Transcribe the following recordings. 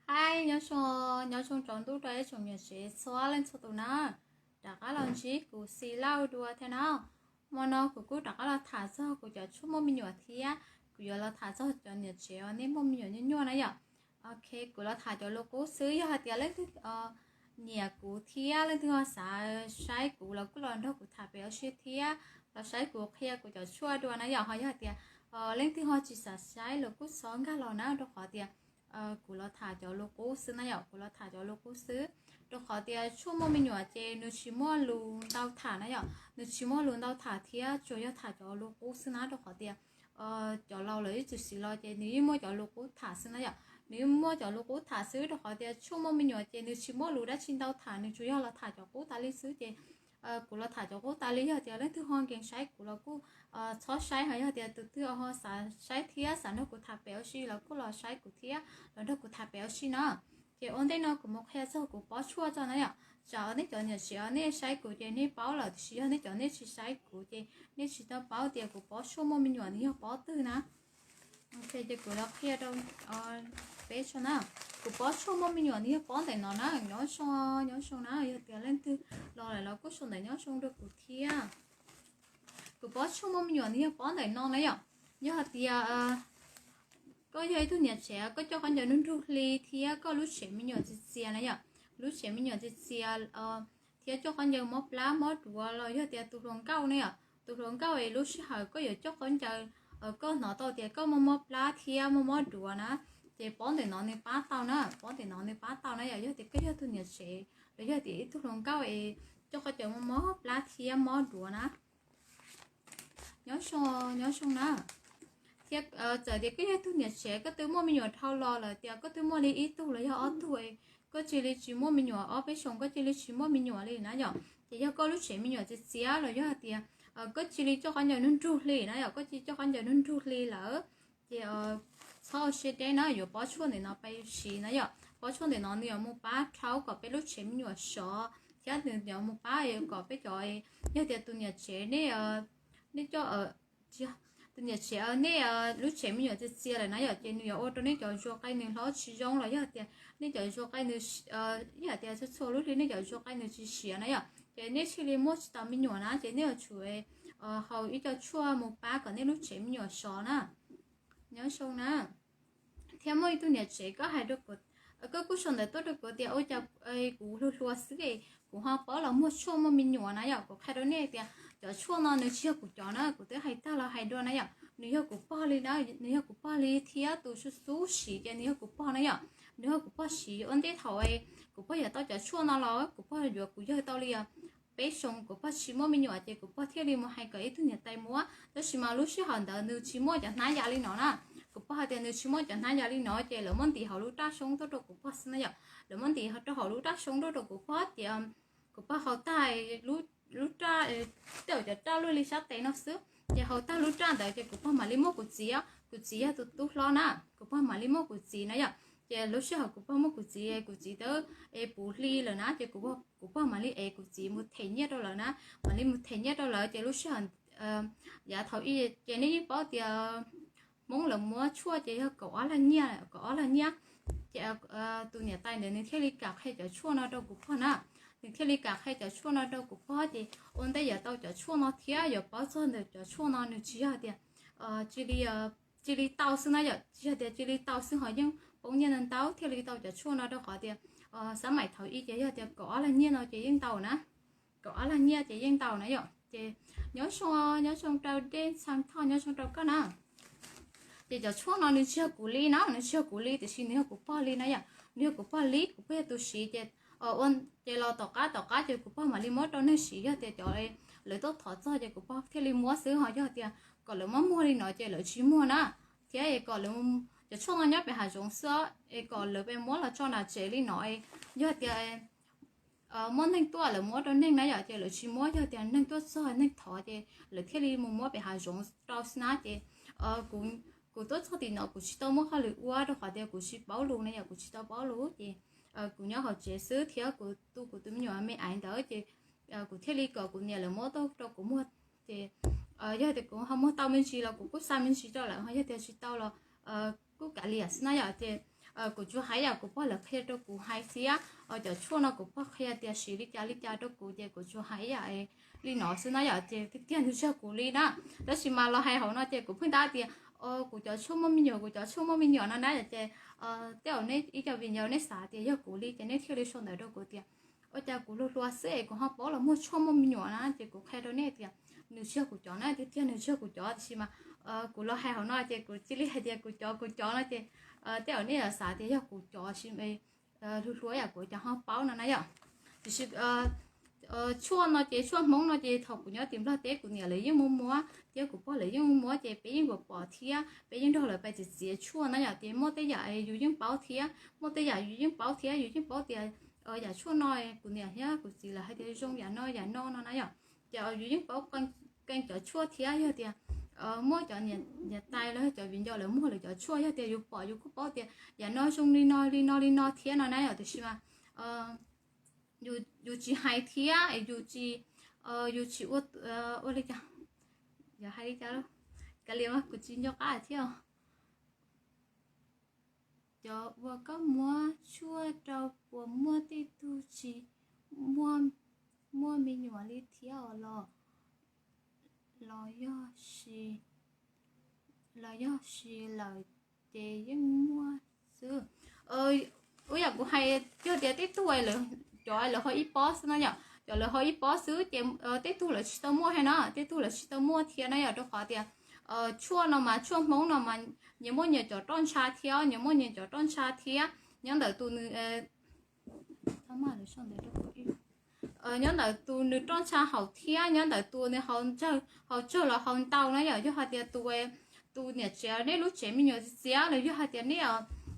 Hais nyob zoo, nyob zoo tsaus ntuj rau ib tsoom niam tsev txhua leej txhua tus na. Rov qab los ntsib kuv Xi Lauj dua thiab na. Hmo no kuv kuj rov qab los tham txog kuv cov tshuaj muaj me nyuam thiab kuv yuav los tham txog cov niam tsev uas nej muaj me nyuam nyuaj nyuaj na yom. Ok, kuv los tham cov lus qub xwb, yog hais tias leej twg nyiam kuv thiab leej twg ho xav saib kuv los kuj los nrog kuv tham pem ua si thiab los saib kuv qhia kuv cov tshuaj dua na yom. Ho yog hais tias leej twg ho tsis xav saib los kuj txhob nkag los na, rau qhov tias kuv los tham cov lus qub xwb na yom, kuv los tham cov lus qub xwb. Rau qhov tias tshuaj muaj me nyuam ces nws tsis muaj lus ntau tham na yom, nws tsis muaj lus ntau tham thiab tsuas yog tham cov lus qub xwb na, rau qhov tias cov laus lawv ib txwm siv los ces nws yeej muaj cov lus qub tham xwb na yom, nws yeej muaj cov lus qub tham xwb. Rau qhov tias tshuaj muaj me nyuam ces nws tsis muaj lus dab tsi ntau tham, nws tsuas yog los tham cov qub tas li xwb ces kuv los tham cov qub tas li. Yog tias leej twg ho nkees saib kuv los kuj txhob saib, ho yog tias tus twg ho xav saib thiab xav nrog kuv tham pem ua si los kuj los saib kuv thiab los nrog kuv tham pem ua si na. Ces ua ntej no kuv mus qhia txog kuv pob tshuaj tso na yom. Tsam nej cov niam tsev nej saib kuv ces nej paub lawm, tiam sis yog nej cov nej tsis saib kuv ces nej tsis tau paub tias kuv pob tshuaj muaj me nyuam nws yog pob twg na. Ok, ces kuv los qhia rau peb tso na. Kuv pob tshuaj muaj me nyuam nws yog pob ntawm no na, nyob zoo, nyob zoo na, yog tias leej twg los lawm los kuj sau ntawv nyob zoo rau kuv thiab. Kuv pob tshuaj muaj me nyuam nws yog pob ntawm no na yom. Yog hais tias koj yog ib tug niam tsev koj coj khaub ncaws nruj nruj hli thiab koj lub tsev me nyuam txias txias na yom, lub tsev me nyuam txias txias thiab coj khaub ncaws mob plab mob duav los yog tias tus hluas nkauj na yom, tus hluas nkauj es lub sij hawm koj yuav coj khaub ncaws koj hnov tau tias koj mob mob plab thiab mob mob duav na, ces pob ntawm no nws pab tau na, pob ntawm no nws pab tau na yom. Yog tias koj yog tus niam tsev los yog tias ib tug hluas nkauj es coj khaub ncaws mob mob plab thiab mob duav na, nyob zoo, nyob zoo na. Thiab txawm tias koj yog ib tug niam tsev koj twb muaj me nyuam dhau los lawm, tias koj twb muaj li ib tug los yog ob tug, koj cia li tsis muaj me nyuam, ob peb xyoos koj cia li tsis muaj me nyuam li na yom, ces yog koj lub tsev me nyuam txias txias los yog hais tias koj cia li coj khaub ncaws nruj nruj hli na yom, koj cia li coj khaub ncaws nruj nruj hli lawm, ces txhob ua siab deb na, yuav pob tshuaj ntawm no pab siv na yom. Pob tshuaj ntawm no nws yuav mus pab rhaub kom peb lub tsev me nyuam sov thiab nws yuav mus pab kom peb cov, yog tias tus niam tsev nej, nej coj, tus niam tsev nej lub tsev me nyuam txias txias lawm na yom, ces nws yuav ua rau nej cov zuag qe nws hlob tsis zoo los yog tias nej cov zuag qe nws, yog tias txhua txhua lub hli nej cov zuag qe nws tsis siav na yom, ces nej thiaj li muaj tsis tau me nyuam na, ces nej yuav tsum haus ib co tshuaj mus pab kom nej lub tsev me nyuam sov na. Nyob zoo na. Thiab muaj ib tug niam tsev koj hais rau kuv, koj kuj sau ntawv tuaj rau kuv tias ua cas kuv hluas hluas xwb es kuv ho paub los muag tshuaj muaj me nyuam na yom. Kuv qhia rau nej tias cov tshuaj no nws tsis yog kuv cov na, kuv twb hais tag los hais dua na yom, nws yog kuv pog li na, nws yog kuv pog li thiab tus xub xub siv ces nws yog kuv pog na yom, nws yog kuv pog siv ua ntej thaum kuv pog yuav tau cov tshuaj no los kuv pog yuav kuv yawg tau li peb xyoo kuv pog tsis muaj me nyuam ces kuv pog thiaj li mus hais kom ib tug niam tais muab, tab sis mas lub sij hawm ntawd nws tsis muaj cov hnab ya li no na. Kuv pog hais tias nws tsis muaj cov hnab ya li no ces lawv muab ntim hauv lub raj xyoob tuaj rau kuv pog xwb na yom. Lawv muab ntim rau hauv lub raj xyoob tuaj rau kuv pog tias kuv pog haus tag lub raj, tej zaum cov raj luaj li sab tes no xwb, ces haus tag lub raj ntawd ces kuv pog mam li muab kuv txiv, kuv txiv yog tus tub hlob na, kuv pog mam li muab kuv txiv na yom. Ces lub sij hawm kuv pog muab kuv txiv, kuv txiv twb puv hli lawm na, ces kuv pog mam li ev kuv txiv mus them nyiaj rau lawv na, mam li mus them nyiaj rau lawv ces lub sij hawm yav thaum ub ces nej yeej paub tias Hmoob lawv muab tshuaj ces yog kaum ob lag nyiaj, kaum ob lag nyiaj. Ces tus niam tais ntawd nws thiaj li kam qhia cov tshuaj no rau kuv pog na, nws thiaj li kam qhia cov tshuaj no rau kuv pog ces ua ntej yuav tau cov tshuaj no thiab yuav paub txog ntawm cov tshuaj no nws tsis yog tias cia li, cia li tau xwb na yom, tsis yog tias cia li tau xwb ho yeej poob nyiaj ntau thiaj li tau cov tshuaj no, rau qhov tias xab maim thaum ub ces yog tias kaum ob lag nyiaj no ces yeej tau na, kaum ob lag nyiaj ces yeej tau na yom. Ces nyob zoo, nyob zoo rau Dej Ntxhee Thoj, nyob zoo rau koj na. Ces cov tshuaj no nws tsis yog kuv li na, nws tsis yog kuv li tiam sis nws yog kuv pog li na yom, nws yog kuv pog li, kuv pog yog tus siv ces ua ces los tom qab tom qab ces kuv pog mam li muab rau neeg siv, yog tias cov lawv tuaj thov txog ces kuv pog thiaj li muab xwb, ho yog tias kom lawv muab muag li no ces lawv tsis muag na. Thiab es kom lawv, cov tshuaj no nyob pem hav zoov xwb es kom lawv pem muab los tso nram tsev li no, yog tias muaj neeg tuaj lawv muab rau neeg na yom, ces lawv tsis muab, yog tias neeg tuaj txog neeg thov ces lawv thiaj li mus muab pem hav zoov rau xwb na. Ces kuv tuaj txog tim no kuv tsis tau muaj hauj lwm ua rau qhov tias kuv tsis paub lus na yom, kuv tsis tau paub lus ces kuv nyob hauv tsev xwb thiab kuv tu kuv tus me nyuam me aiv ntawd ces kuv thiaj li kom kuv niam lawv muab tuaj rau kuv muag. Ces yog tias kuv ho muag tau me ntsis los kuv kuj xa me ntsis rau lawv, ho yog tias tsis tau los kuj kav liam xwb na yom. Ces Kuv tsuas hais yam kuv pog lawv qhia rau kuv hais thiab, cov tshuaj no kuv pog qhia tias siv li cas li cas rau kuv ces kuv tsuas hais yam li no xwb na yom. Ces tiag tiag nws yog kuv li na, tab sis mas los hais hauv no ces kuv pheej tab tias kuv cov tshuaj muaj me nyuam, kuv cov tshuaj muaj me nyuam no na yom. Ces tej zaum nej ib co viv ncaus nej xav tias yog kuv li ces nej thiaj li sau ntawv rau kuv tias ua cas kuv luag hluas xwb es kuv ho paub los muaj tshuaj muaj me nyuam na. Ces kuv qhia rau nej tias nws tsis yog kuv cov na, tiag tiag nws tsis yog kuv cov, tab sis mas kuv los hais hauv no ces kuv cia li hais tias kuv cov kuv cov no ces tej zaum nej xav tias yog kuv cov, tab sis luag hluas yam kuv cas ho paub no na yom. Tiam sis tshuaj no ces tshuaj Hmoob no ces thaum kuv nyob tim Nplog teb kuv niam lawv yeej muab muab thiab kuv pog lawv yeej muab muab ces peb yeej pom pom thiab peb yeej nrog lawv pais txiav txiav tshuaj na yom. Ces muaj tej yam yus yeej paub thiab muaj tej yam yus yeej paub thiab yus yeej paub tias yam tshuaj no kuv niam thiab kuv txiv lawv hais tias zoo yam no yam no no na yom. Ces yus yeej paub qee cov tshuaj thiab yog tias muaj cov niam tais los cov viv ncaus lawv muag lawv cov tshuaj yog tias yus pom yus kuj paub tias yam no zoo li no li no li no thiab no na yom. Tiam sis mas yus tsis hais thiab yus tsis, yus tsis ua, ua li cas, yog hais li cas, kav liam mas kuv tsis nco qab thiab. Cov uas koj muab tshuaj rau puas muaj tej tug tsis muaj me nyuam li thiab os los, los yog sis, los yog sis lawm ces yeej muaj xwb. Ua yam kuv hais, yog tias tej tug cov lawv ho ib pob xwb na yom, cov lawv ho ib pob xwb ces tej tug lawv tsis tau muaj thiab na, tej tug lawv tsis tau muaj thiab na yom, rau qhov tias tshuaj no mas tshuaj Hmoob no mas nyias muaj nyias cov roj ntsha thiab, nyias muaj nyias cov roj ntsha thiab. Nyob ntawm tus nws nyob ntawm tus nws roj ntsha haus thiab nyob ntawm tus nws haus tsawg los haus ntau na yom. Yog hais tias tus, tus niam tsev nej lub tsev me nyuam txias txias los yog hais tias nej,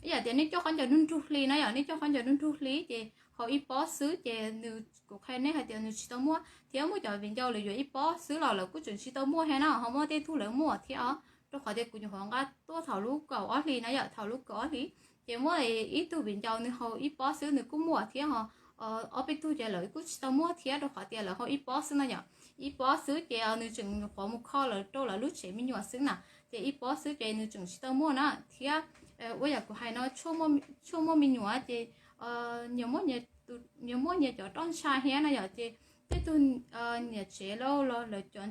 ib yam tias nej coj qhov ncauj nug nrug hli na yom, nej coj qhov ncauj nug nrug hli ces haus ib pob xwb ces nws, kuv qhia nej hais tias nws tsis tau muaj. Thiab muaj cov viv ncaus lawv yuav ib pob xwb los lawv kuj tseem tsis tau muaj thiab na, ho muaj tej tug lawv muaj thiab os. Rau qhov tias kuv nyuam qhuav nqa tuaj thaum lub kaum ob hlis na yom, thaum lub kaum ob hlis ces muaj ib tug viv ncaus nws haus ib pob xwb nws kuj muaj thiab ho ob peb tug ces lawv kuj tsis tau muaj thiab rau qhov tias lawv haus ib pob xwb na yom. Ib pob xwb ces nws tseem nyuam qhuav mus kho lawv rau lawv lub tsev me nyuam xwb na, ces ib pob xwb ces nws tseem tsis tau muaj na. Thiab ua yam kuv hais no, tshuaj muaj me nyuam ces nyias muaj nyias cov roj ntsha thiab na yom, ces tej tug niam tsev lauj los lawv cov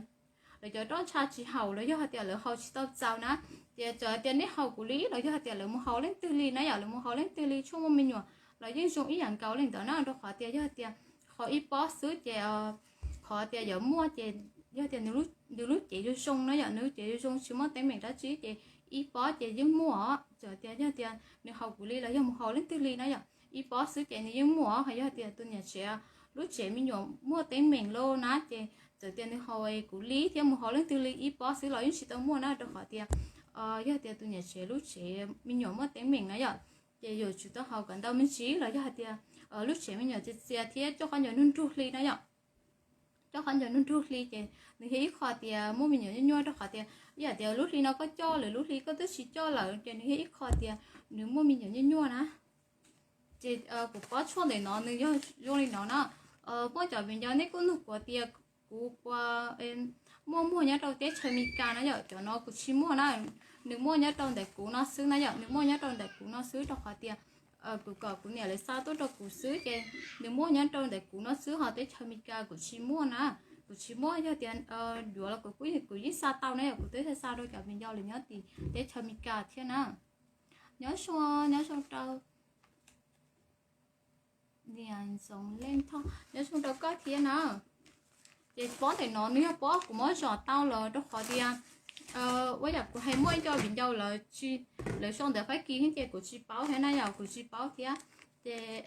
roj ntsha tsis haum los yog hais tias lawv haus tsis tau txaus na, ces txawm tias nej haus kuv li los yog hais tias lawv mus haus leej twg li na yom, lawv mus haus leej twg li tshuaj muaj me nyuam los yeej zoo ib yam nkaus li ntawd na, rau qhov tias yog hais tias haus ib pob xwb ces qhov tias yuav muaj ces yog tias nws lub cev yuav zoo na yom, nws lub cev yuav zoo tsis muaj teeb meem dab tsi ces ib pob ces yeej muaj os. Txawm tias yog tias nws haus kuv li los yog mus haus leej twg li na yom, ib pob xwb ces nws yeej muaj os. Yog tias tus niam tsev lub tsev me nyuam muaj teeb meem lauj na ces txawm tias nws haus kuv li thiab mus haus leej twg li ib pob xwb los yeej tsis tau muaj na, rau qhov tias yog tias tus niam tsev lub tsev me nyuam muaj teeb meem na yom, ces yuav tsum tau haus kom ntau me ntsis los yog hais tias lub tsev me nyuam txias txias thiab coj qhov ncauj nug nrug hli na yom. Coj qhov ncauj nug nrug hli ces nws yog ib qho tias muaj me nyuam nyuaj nyuaj, rau qhov tias ib yam tias lub hli no koj coj lawm lub hli koj twb tsis coj lawm ces nws yog ib qho tias nws muaj me nyuam nyuaj nyuaj na. Ces kuv pob tshuaj ntawm no nws yog zoo li no na. Muaj cov viv ncaus nej kuj nug kuv tias kuv puas muaj muag nyob rau teb chaws Amelikas na yom, cov no kuv tsis muaj na. Nws muaj nyob rau ntawm kuv no xwb na yom, nws muaj nyob rau ntawm kuv no xwb rau qhov tias kuv kom kuv niam lawv xa tuaj rau kuv xwb ces nws muaj nyob rau ntawm kuv no xwb, ho teb chaws Amelikas kuv tsis muaj na. Kuv tsis muaj, yog tias yuav los kuv kuj, kuv yeej xa tau na yom, kuv twb xa rau cov viv ncaus lawv nyob tim teb chaws Amelikas thiab na. Nyob zoo, nyob zoo rau Niam Ntxoov Leej Thoj, nyob zoo rau koj thiab na. Ces pob ntawm no nws yog pob kuv muab zom tau lawm rau qhov tias ua yam kuv hais muaj ib co viv ncaus lawv tsis, lawv sau ntawv Fab Kis thiab ces kuv tsis paub thiab na yom, kuv tsis paub thiab. Ces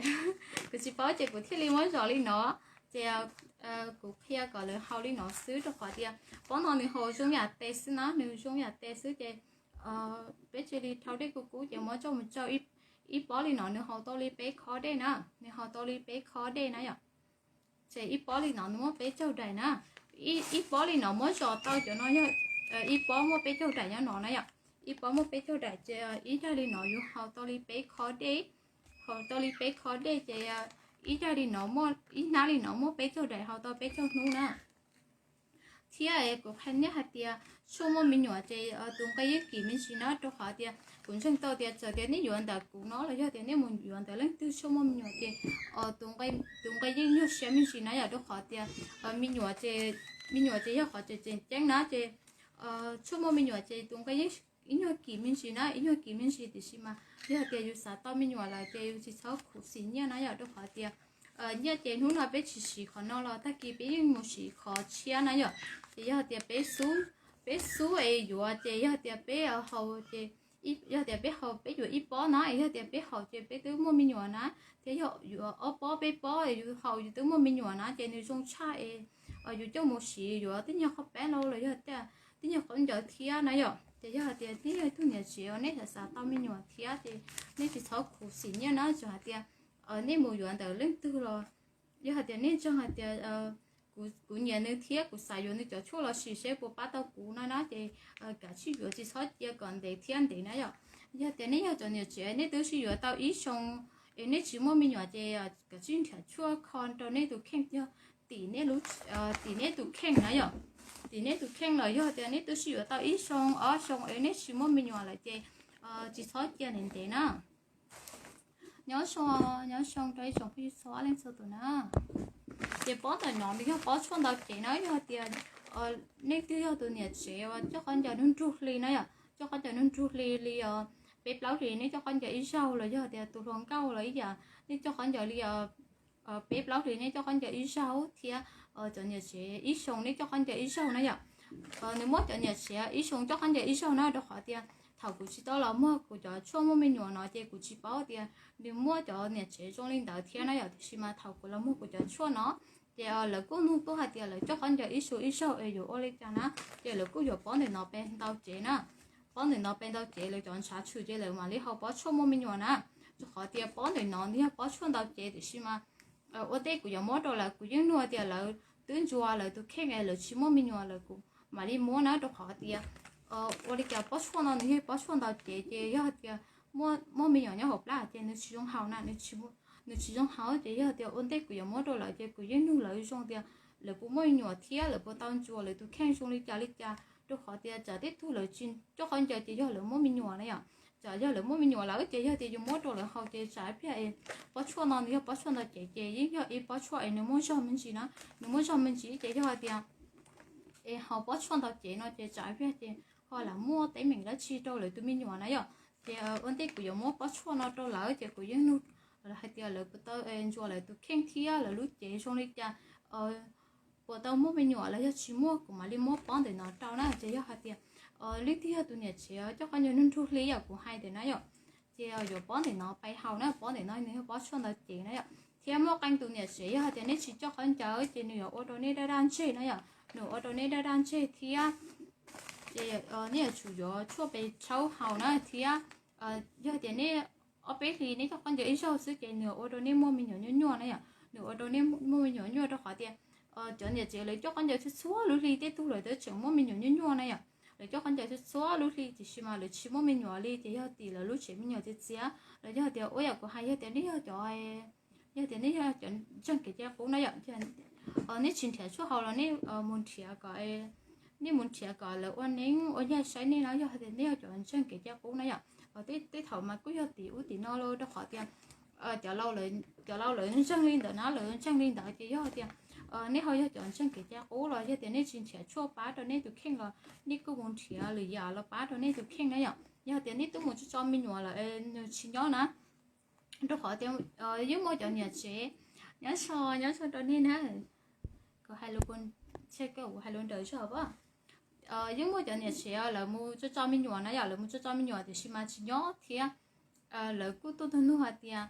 kuv tsis paub ces kuv thiaj li muab zom li no. Ces kuv qhia kom lawv haus li no xwb rau qhov tias pob no nws haus zoo yam tes xwb na, nws zoo yam tes xwb ces peb cia li rhaub dej kub kub ces muab coj mus tsau ib pob li no nws haus tau li peb khob dej na, nws haus tau li peb khob dej na yom. Ces ib pob li no nws muab peb caug daim na. Ib pob li no muab zom tau cov no yog, ib pob muaj peb caug daim nyob no na yom. Ib pob muaj peb caug daim ces ib daim li no yuav haus tau li peb khob dej, haus tau li peb khob dej ces ib daim li no, ib hnab li no muaj peb caug daim haus tau peb caug hnub na. Thiab kuv qhia nej hais tias tshuaj muaj me nyuam ces tus nqi yeej kim me ntsis na, rau qhov tias kuv ntseeg tau tias txawm tias nej yuav ntawm kuv no los yog tias nej mus yuav ntawm leej twg tshuaj muaj me nyuam ces tus nqi yeej nyuag siab me ntsis na yom, rau qhov tias me nyuam ces, me nyuam ces yog qhov tseem tseem ceeb na ces tshuaj muaj me nyuam ces tus nqi yeej ib nyuag kim me ntsis na, ib nyuag kim me ntsis, tiam sis mas yog tias yus xav tau me nyuam lawm ces yus tsis txhob khuv xim nyiaj na yom, rau qhov tias nyiaj ces hnub no peb tsis siv qhov no los tag kis peb yeej mus siv qhov tshiab na yom. Ces yog tias peb xub, peb xub es yuav ces yog tias peb haus ces, yog tias peb haus peb yuav ib pob na, yog tias peb haus ces peb twb muaj me nyuam na, thiab yog yuav ob pob peb pob yus haus yus twb muaj me nyuam na ces nws zoo tshaj es yus coj mus siv yuav tej nyuag qhov peb los los yog tej nyuag qhov ncauj thiab na yom. Ces yog hais tias nej yog ib tug niam tsev uas nej xav xav tau me nyuam thiab ces nej tsis txhob khuv xim nyiaj na, txawm hais tias nej mus yuav ntawm leej twg los yog hais tias nej ntseeg hais tias kuv nyiam nws thiab kuv xav yuav nws cov tshuaj los sim seb puas pab tau kuv no na ces kav tsij yuav, tsis txhob cia kom ntev thiab ntev na yom. Yog tias nej yog cov niam tsev nej twb sib yuav tau ib xyoo es nej tsis muaj me nyuam ces kav tsij nrhiav tshuaj kho rau nej tus kheej, yog tim nej lub, tim nej tus kheej na yom. Tim nej tus kheej los yog tias nej twb sib yuav tau ib xyoo ob xyoo es nej tsis muaj me nyuam lawm ces tsis txhob cia ntev ntev na. Nyob zoo, nyob zoo rau ib tsoom phooj ywg txhua leej txhua tus na. Ces pob ntawm no nws yog pob tshuaj ntau cev na, yog tias nej twb yog tus niam tsev uas coj qhov ncaws nug nrug hli na yom, coj qhov ncaws nug nrug hli li os, peb plaub hlis nej coj qhov ncaws ib zaug los yog tias tus hluas nkauj los ib yam nej coj qhov ncaws li os, peb plaub hlis nej coj qhov ncaws ib zaug thiab cov niam tsev ib xyoo nej coj qhov ncaws ib zaug na yom. Nws muab cov niam tsev ib xyoo coj qhov ncaws ib zaug na, rau qhov tias thaum kuv tsis tau los muag kuv cov tshuaj muaj me nyuam no ces kuv tsis paub tias nws muab cov niam tsev zoo li ntawd thiab na yom, tiam sis mas thaum kuv los muag kuv cov tshuaj no ces lawv kuj nug tuaj hais tias lawv coj qhov ncaws ib xyoo ib zaug es yuav ua li cas na, ces lawv kuj yuav pob ntawm no pe ntau cev na. Pob ntawm no pe ntau cev lawv cov ntshav tshwm ces lawv mam li haus pob tshuaj muaj me nyuam na. Rau qhov tias pob ntawm no nws yog pob tshuaj ntau cev tiam sis mas ua ntej kuv yuav muab rau lawv kuv yeej nug tias lawv twb ntsuas lawv tus kheej es lawv tsis muaj me nyuam lawm kuv mam li muab na, rau qhov tias ua li cas pob tshuaj no nws yog pob tshuaj ntau cev ces yog tias muaj me nyuam nyob hauv plab ces nws tsis zoo haus na, nws tsis zoo haus ces yog tias ua ntej kuv yuav muab rau lawv ces kuv yeej nug lawv zoo tias lawv puas muaj me nyuam thiab lawv puas tau ntsuas lawv tus kheej zoo li cas li cas, rau qhov tias tsam tej tug lawv tsis coj qhov ncaws ces yog lawv muaj me nyuam na yom. Tsam yog lawv muaj me nyuam lawm ces yog tias yus muab rau lawv haus ces tsam ib pliag es pob tshuaj no nws yog pob tshuaj ntau cev ces yeej yog ib pob tshuaj es nws muaj zog me ntsis na, nws muaj zog me ntsis ces yog hais tias es haus pob tshuaj ntau cev no ces tsam ib pliag ces ho lam muaj teeb meem dab tsi rau lawv tus me nyuam na yom. Ces ua ntej kuv yuav muab pob tshuaj no rau lawv ces kuv yeej nug hais tias lawv puas tau ntsuas lawv tus kheej thiab lawv lub cev zoo li cas, puas tau muaj me nyuam los yog tsis muaj kuv mam li muab pob ntawm no rau na. Ces yog hais tias leej twg yog tus niam tsev coj qhov ncaws nug nrug hli yom, kuv hais tias na yom, ces yuav pob ntawm no pe haus na, pob ntawm no nws yog pob tshuaj ntau cev na yom. Thiab muaj qee tus niam tsev yog hais tias nej tsis coj qhov ncaws ces nws yuav ua rau nej daj daj ntseg na yom, nws ua rau nej daj daj ntseg thiab ces nej yuav tsum yuav tshuaj pes tshaub haus na thiab yog tias nej ob peb hlis nej coj qhov ncaws ib zaug xwb ces nws ua rau nej muaj me nyuam nyuaj nyuaj na yom, nws ua rau nej muaj me nyuam nyuaj rau qhov tias cov niam tsev lawv coj qhov ncaws txhua txhua lub hli, tej tug lawv twb tseem muaj me nyuam nyuaj nyuaj na yom, lawv coj qhov ncaws txhua txhua lub hli tiam sis mas lawv tsis muaj me nyuam li ces yog tim lawv lub tsev me nyuam txias txias los yog hais tias ua yam kuv hais yog tias nej yog cov yog tias nej yog cov ntseeg kev cai qub na yom, nej tsis nrhiav tshuaj haus los nej mus nrhiav kom, nej mus nrhiav kom lawv ua neeb ua yaig saib nej na, yog tias nej yog cov ntseeg kev cai qub na yom. Tej thaum mas kuj yog tim ub tim no los rau qhov tias cov laus lawv ntseeg li ntawd na, lawv ntseeg li ntawd ces yog tias nej ho yog cov ntseeg kev cai qub los yog tias nej tsis nrhiav tshuaj pab rau nej tus kheej los nej kuj mus nrhiav lwm yam los pab rau nej tus kheej na yom. Yog tias nej twb mus tso tso me nyuam lawm nws tsis nyob na, rau qhov tias yeej muaj cov niam tsev, nyob so nyob so rau nej na, kuv hais lus, kuv hais lus nrawm zog pab. Yeej muaj cov niam tsev lawv mus tso tso me nyuam na yom, lawv mus tso tso me nyuam tiam sis mas tsis nyob thiab. Lawv kuj tuaj tus nug hais tias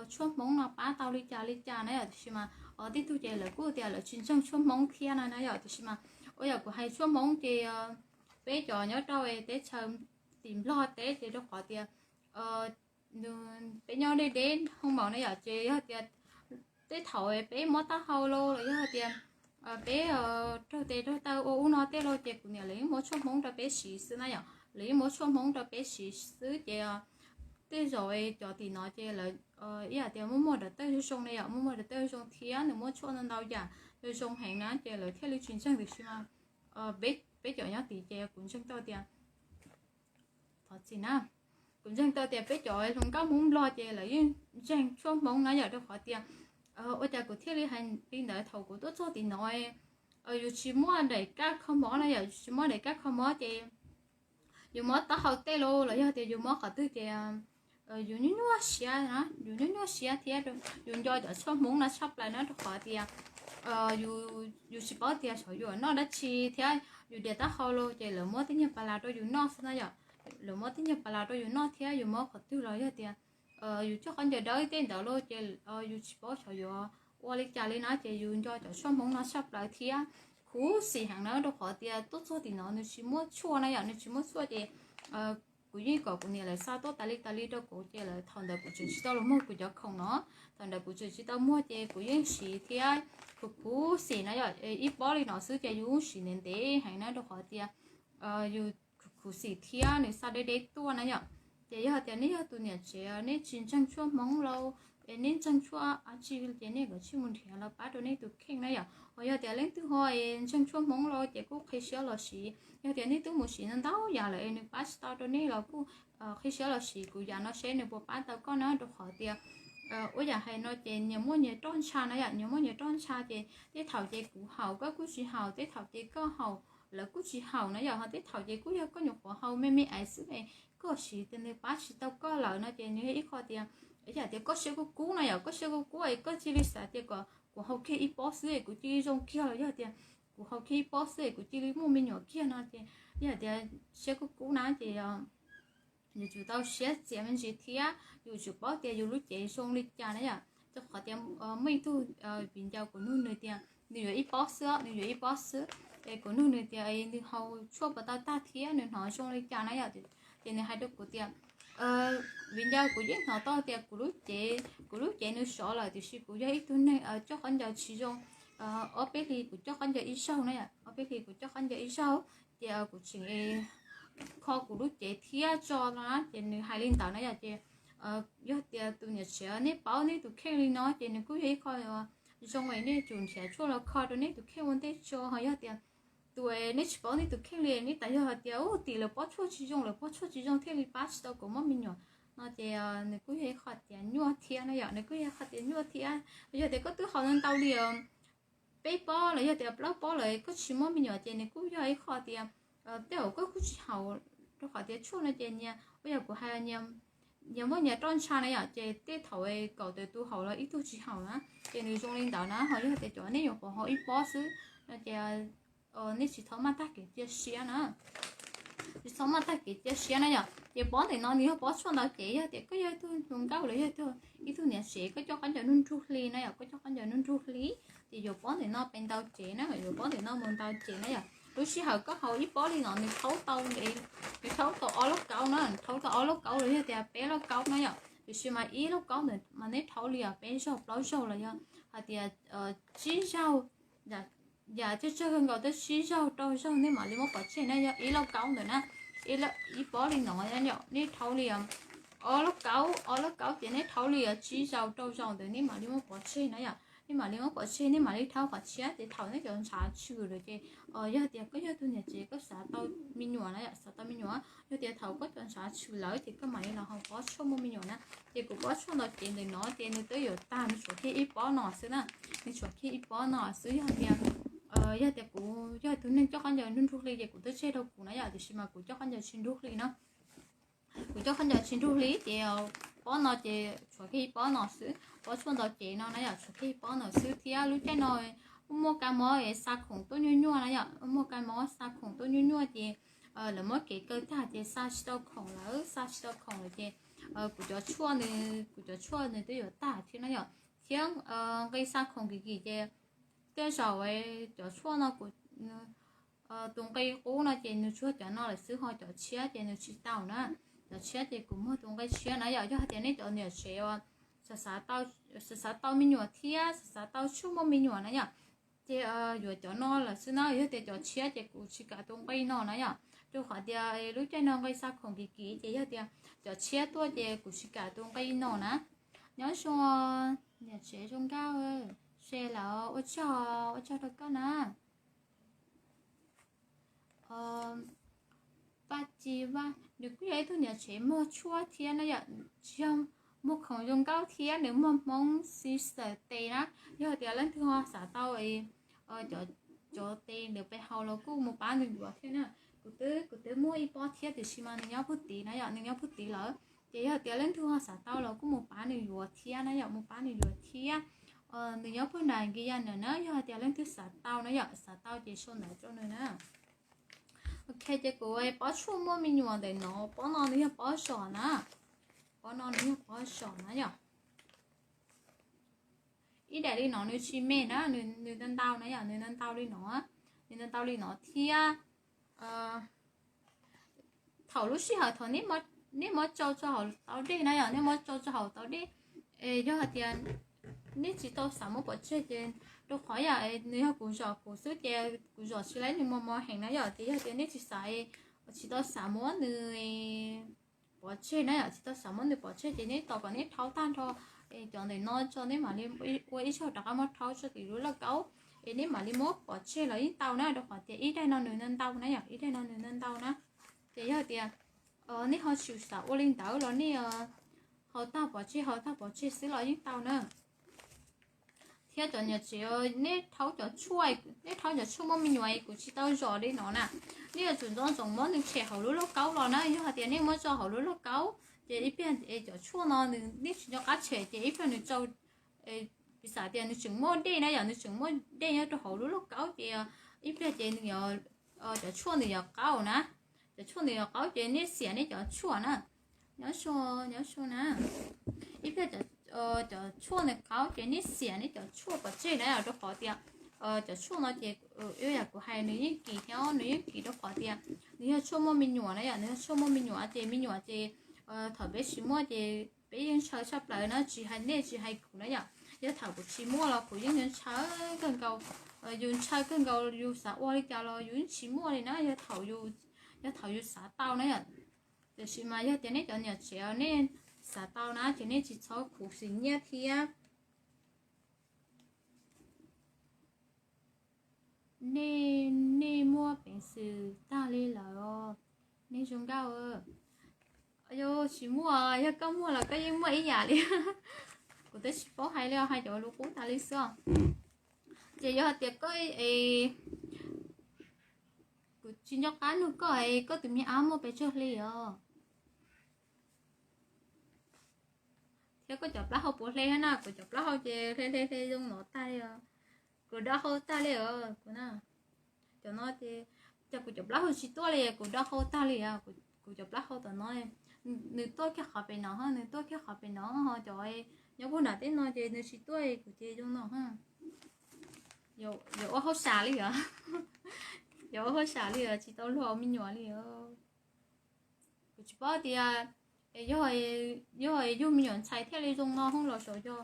tshuaj Hmoob no pab tau li cas li cas na yom, tiam sis mas tej tug ces lawv kuj tias lawv tsis ntseeg tshuaj Hmoob thiab na na yom, tiam sis mas ua yam kuv hais tshuaj Hmoob ces peb cov nyob rau teb chaws tim Nplog teb ces rau qhov tias peb nyob deb deb hoo maum na yom, ces yog tias tej thaum peb mob taub hau lauj los yog tias peb raug tes raug taw ua ub no tej lauj ces kuv niam lawv yeej muab tshuaj Hmoob rau peb siv xwb na yom, lawv yeej muab tshuaj Hmoob rau peb siv xwb ces tej zaum cov tim no ces lawv ib yam tias muaj muaj dav tawj zoo zoo na yom, muaj muaj dav tawj zoo thiab nws muaj tshuaj ntau ntau yam zoo zoo heev na ces lawv thiaj li tsis ntseeg tiam sis mas peb cov nyob tid ces kuv ntseeg tau tias, thov txim na, kuv ntseeg tau tias peb cov hluas nkauj Hmoob Nplog ces lawv yeej ntseeg tshuaj Hmoob na yom, rau qhov tias ua cas kuv thiaj li hais li ntawd, thaum kuv tuaj txog tim no yus tsis muaj daim kab kho mob na yom, yus tsis muaj daim kab kho mob ces yus mob taub hau tej los los yog tias yus mob qhov twg ces yus nyuaj nyuaj siab na, yus nyuaj nyuaj siab thiab yus nco cov tshuaj Hmoob no tshaj plaws na, rau qhov tias yus tsis paub tias xyov yuav noj dab tsi thiab yus dias taub hau los ces lawv muab tej nyuag pas las rau yus noj xwb na yom, lawv muab tej nyuag pas las rau yus noj thiab yus mob qhov twg los yog tias yus coj khaub ncaws dawb tej ntawd los ces yus tsis paub xyov yuav ua li cas li na, ces yus nco cov tshuaj Hmoob no tshaj plaws thiab khuv xim heev na, rau qhov tias tuaj txog tim no nws tsis muaj tshuaj na yom, nws tsis muaj tshuaj ces kuv yeej kom kuv niam lawv xa tuaj tas li tas li rau kuv ces lawv thaum ntawd kuv tseem tsis tau los muag kuv cov khoom no, thaum ntawd kuv tseem tsis tau muag ces kuv yeej siv thiab khuv khuv xim na yom, ib pob li no xwb ces yus siv ntev ntev heev na, rau qhov tias yus khuv xim thiab nws xa deb deb tuaj na yom. Ces yog tias nej yog tus niam tsev nej tsis ntseeg tshuaj Hmoob los es nej ntseeg tshuaj dab tsi ces nej kav tsij mus nrhiav los pab rau nej tus kheej na yom. Ho yog tias leej twg ho es ntseeg tshuaj Hmoob los ces kuj qhib siab los siv, yog tias nej twb mus siv ntau ntau yam lawm es nws pab tsis tau rau nej los kuj qhib siab los siv kuv yam no seb nws puas pab tau koj na, rau qhov tias ua yam hais no ces nyias muaj nyias roj ntsha na yom, nyias muaj nyias roj ntsha ces tej thaum ces kuv haus koj kuj tsis haus, tej thaum ces koj haus lawv kuj tsis haus na yom, ho tej thaum ces kuj yog koj nyuam qhuav haus me me aiv xwb es koj siv tias nws pab tsis tau koj lawm no ces nws yog ib qho tias yam tias koj siab kub kub na yom, koj siab kub kub es koj cia li xav tias kom kuv haus kiag ib pob xwb es kuv cia li zoo kiag los yog tias kuv haus kiag ib pob xwb es kuv cia li muaj me nyuam kiag no ces yog tias siab kub kub na ces yus tsum tau siab txias me ntsis thiab yus tsum paub tias yus lub cev zoo li cas na yom. Rau qhov tias muaj ib tug viv ncaus kuv nug nws tias nws yuav ib pob xwb, nws yuav ib pob xwb, es kuv nug nws tias nws haus tshuaj puas tau tag thiab nws hnov zoo li cas na yom. Ces nws hais rau kuv tias viv ncaus, kuv yeej hnov tau tias kuv lub cev, kuv lub cev nws sov lawm tiam sis kuv yog ib tug neeg coj khaub ncaws tsis zoo, ob peb hlis kuv coj khaub ncaws ib zaug na yom, ob peb hlis kuv coj khaub ncaws ib zaug ces kuv tseem kho kuv lub cev thiab tso no na. Ces nws hais li ntawd na yom, ces yog tias tus niam tsev nej paub nej tus kheej li no ces nws kuj yog ib qho zoo es nej tsum nrhiav tshuaj los kho rau nej tus kheej ua ntej tso. Ho yog tias tus nej tsis paub nej tus kheej li, nej tas yog hais tias u tim lawv pob tshuaj tsis zoo, lawv pob tshuaj tsis zoo thiaj li pab tsis tau kuv muaj me nyuam no ces nws kuj yog ib qho tias nyuaj thiab na yom, nws kuj yog ib qho tias nyuaj thiab. Yog tias koj twb haus ntau li peb pob los yog tias plaub pob lawm koj tsis muaj me nyuam ces nws kuj yog ib qho tias tej zaum koj kuj tsis haus, rau qhov tias tshuaj no ces nyias, ua yog kuv hais, nyias muaj nyias roj ntsha na yom, ces tej thaum kaum tawm tus haus los ib tug tsis haus na, ces nws zoo li ntawd na. Ho yog tias cov nej nyuam qhuav haus ib pob xwb no ces nej tsis txhob maj tag kev cia siab na, tsis txhob maj tag kev cia siab na yom. Ces pob ntawm no nws yog pob tshuaj ntau cev, yog tias koj yog ib tug hluas nkauj los yog ib tug niam tsev koj coj khaub ncaws nruj nruj hli na yom, koj coj khaub ncaws nruj nruj hli ces yuav pob ntawm no pes ntau cev na, yuav pob ntawm no mus ntau cev na yom. Lub sij hawm koj haus ib pob li no nws thaub tau, nws thaub tau ob lub kaub na, thaub tau ob lub kaub los yog tias peb lub kaub na yom. Tiam sis mas ib lub kaub ntawd mas neb thaub li peb zaug plaub zaug los yog hais tias tsib zaug, yam tsawg tsawg kawg nkaus twb tsib zaug rau zaug nej mam li muab pov tseg na, yog ib lub kaub ntawd na, ib pob li no yom, nej thaub li ob lub kaub, ob lub kaub ces nej thaub li tsib zaug rau zaug ntawd nej mam li muab pov tseg na yom. Nej mam li muab pov tseg, nej mam li thaub qhov tshiab ces thaum nej cov ntshav tshwm lawm ces yog tias koj yog tus niam tsev koj xav tau me nyuam na yom, xav tau me nyuam, yog tias thaum koj cov ntshav tshwm lawm ces koj mam li los haus pob tshuaj muaj me nyuam na. Ces kuv pob tshuaj ntau cev ntawm no ces nws twb yuav tag, nws tshuav kiag ib pob no xwb na, nws tshuav kiag ib pob no xwb. Yog tias, yog tias kuv yog tus neeg coj khaub ncaws nruj nruj hli ces kuv twb tseg rau kuv na yom, tiam sis mas kuv coj khaub ncaws tsis nruj hli na. Kuv coj khaub ncaws tsis nruj hli ces pob no ces tshuav kiag ib pob no xwb, pob tshuaj ntau cev no na yom, tshuav kiag ib pob no xwb thiab lub caij no muaj kab mob xa khoom tuaj nyuaj nyuaj na yom, muaj kab mob xa khoom tuaj nyuaj nyuaj ces lawv muab kev kaw tag ces xa tsis tau khoom lawm, xa tsis tau khoom lawm ces kuv cov tshuaj nws, kuv cov tshuaj nws twb yuav tag thiab na yom, thiab nqi xa khoom kim kim ces tej zaum cov tshuaj no kuv tus nqi qub no ces nws tsuas cov no lawm xwb, ho cov tshiab ces nws tsis tau na. Cov tshiab ces kuv muag tus nqi tshiab na yom. Yog hais tias nej cov niam tsev uas xav xav tau me nyuam thiab xav xav tau tshuaj muaj me nyuam na yom, ces yuav cov no lawm xwb na. Yog tias cov tshiab ces kuv tsis kam tus nqi no na yom, rau qhov tias lub caij no nqi xa khoom kim kim ces yog tias cov tshiab tuaj ces kuv tsis kam tus nqi no na. Nyob zoo niam tsev zoo nkauj, se lawm, ua tsaug, ua tsaug rau koj na. Vaj Ci Vaj, nws kuj yog ib tug niam tsev muag tshuaj thiab na yom, tsis yog, muag khoom zoo nkauj thiab, nws muag Hmoob sister tes na. Yog tias leej twg ho xav tau cov tes ntawd pes haus los kuj mus pab nws yuav thiab na. Kuv twb, kuv twb muaj ib pob thiab tiam sis mas nws nyob puag tid na yom, nws nyob puag tid lawm. Ces yog tias leej twg ho xav tau los kuj mus pab nws yuav thiab na yom, mus pab nws yuav thiab. Nws nyob puag nram Nkis Yas na, yog hais tias leej twg xav tau na yom, xav tau ces sau ntawv rau nws na. Ok, ces kuv pob tshuaj muaj me nyuam ntawm no, pob no nws yog pob zos na. Pob no nws yog pob zos na yom. Ib daim li no nws tsis me na, nws ntau ntau na yom, nws ntau ntau li no, nws ntau ntau li no thiab. Thaum lub sij hawm thaum nej muab tso rau hauv tau dej na yom, nej muab tso rau hauv tau dej, es yog hais tias nej tsis tau xav muab pov tseg ces, rau qhov yog nws yog kuv zom kuv xwb ces kuv zom tsis laib, nws mos mos heev na yom. Ces yog tias nej tsis xav, tsis tau xav muab nws pov tseg na yom, tsis tau xav muab nws pov tseg ces nej tos kom nej rhaub tag nrho cov ntawm no tso, nej mam li ua ib zaug rov qab muab rhaub tso tim lub lauj kaub, es nej mam li muab pov tseg los yeej tau na, rau qhov tias ib daim no nws ntau ntau na yom, ib daim no nws ntau ntau na. Ces yog tias nej ho tsis xav ua li ntawd los nej haus tag pov tseg, haus tag pov tseg xwb los yeej tau na. Thiab cov niam tsev, nej rhaub cov tshuaj, nej rhaub cov tshuaj muaj me nyuam kuv tsis tau zom li no na, nej yuav tsum nco ntsoov muab nws tshem hauv lub lauj kaub los na. Yog hais tias nej muab tso hauv lub lauj kaub ces ib pliag cov tshuaj no nws, nej tsis nco qab tshem ces ib pliag nws tsau, piv xam tias nws tseem muaj dej na yom, nws tseem muaj dej nyob rau hauv lub lauj kaub ces ib pliag ces nws, cov tshuaj nws yuav qaub na, cov tshuaj nws yuav qaub ces nej xiam nej cov tshuaj na. Nyob zoo, nyob zoo na. Ib pliag cov tshuaj nws qaub ces nej xiam nej cov tshuaj pov tseg na yom, rau qhov tias cov tshuaj no ces ib yam kuv hais nws yeej kis thiab, nws yeej kis rau qhov tias nws yog tshuaj muaj me nyuam na yom, nws yog tshuaj muaj me nyuam ces me nyuam ces thaum peb tsis muaj ces peb yeej ntshaw tshaj plaws na, tsis hais nej tsis hais kuv na yom. Yog thaum kuv tsis muaj los kuv yeej yuav ntshaw kawg nkaus, yus ntshaw kawg nkaus yus xav ua li cas los yus yeej tsis muaj li na, yog thaum yus xav tau na yom. Tiam sis mas yog tias nej cov niam tsev nej xav tau na ces nej tsis txhob khuv xim nyiaj thiab. Nej, nej muaj peev xwm tag li lawm os, nej zoo nkauj. Yog tsis muaj, yog koj muaj los koj yeej muaj ib yam li. Kuv twb tsis paub hais li os, hais cov lus qub tas li xwb os. Ces yog hais tias koj, kuv tsis nco qab nug koj, koj tus me ab muaj pes tsawg hli os? Thiab koj cov plaub hau puas hle na? Kuv cov plaub hau ces hle hle hle zoo no tag li os. Kuv do hau tag li os kuv na. Cov no ces, cas kuv cov plaub hau tsis tuaj li, kuv do hau tag li os. Kuv cov plaub hau tom no, nws tuaj kiag qhov pem no, nws tuaj kiag qhov pem no ho cov nyob puag nram tej no ces nws tsis tuaj, kuv ces zoo no. Yuav ua hauj sam li os. Yuav ua hauj sam li os, tsis tau luag me nyuam li os. Kuv tsis paub tias yog yug me nyuam ntxhais thiaj li zoo no hwb los xyov yog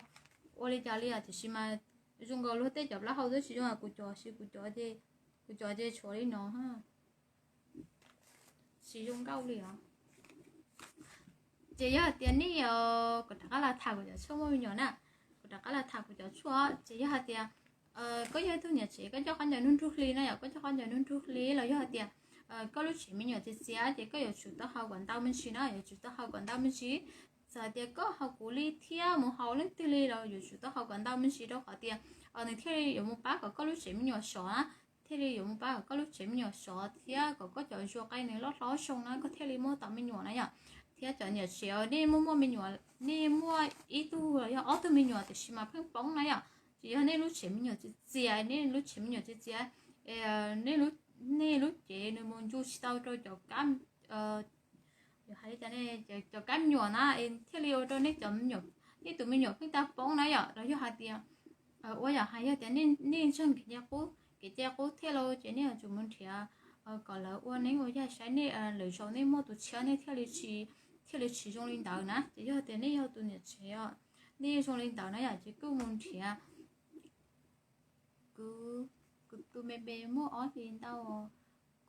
ua li cas li os, tiam sis mas zoo nkaus luag tej cov plaub hau twb tsis zoo, kuv cov, kuv cov ces, kuv cov ces tshuav li no, tsis zoo nkauj li os. Ces yog hais tias nej, kuv rov qab los tham kuv cov tshuaj muaj me nyuam na, kuv rov qab los tham kuv cov tshuaj, ces yog hais tias koj yog ib tug niam tsev koj coj qab ncaws nug nrug hli na yom, koj coj qab ncaws nug nrug hli los yog hais tias koj lub tsev me nyuam txias txias ces koj yuav tsum tau haus kom ntau me ntsis na, yuav tsum tau haus kom ntau me ntsis. Txawm hais tias koj haus kuv li thiab mus haus leej twg li los yuav tsum tau haus kom ntau me ntsis rau qhov tias nws thiaj li yuav mus pab kom koj lub tsev me nyuam sov na, thiaj li yuav mus pab kom koj lub tsev me nyuam sov thiab kom koj cov zuag qe nws loj hlob zoo na koj thiaj li muaj tau me nyuam na yom. Thiab cov niam tsev nej muaj muaj me nyuam, nej muaj ib tug los yog ob tug me nyuam tiam sis mas pheej poob na yom, ces yog nej lub tsev me nyuam txias txias, nej lub tsev me nyuam txias txias, nej lub cev nws mus ncu tsis tau rau cov kab, cov kab me nyuam na, thiaj li ua rau nej cov me nyuam, nej tus me nyuam pheej tau poob na yom. Los yog hais tias ua yam hais yog tias nej ntseeg kev cai qub, kev cai qub thiaj li ces nej yuav tsum mus nrhiav kom lawv ua neeb ua yaig saib nej, lwm zaus nej muaj tus tshiab nej thiaj li tsis, thiaj li tsis zoo li ntawd na. Ces yog tias nej yog tus niam tsev os, nej zoo li ntawd na yom, ces kuj mus nrhiav. Kuv, kuv tus me npe muaj ob hlis ntau,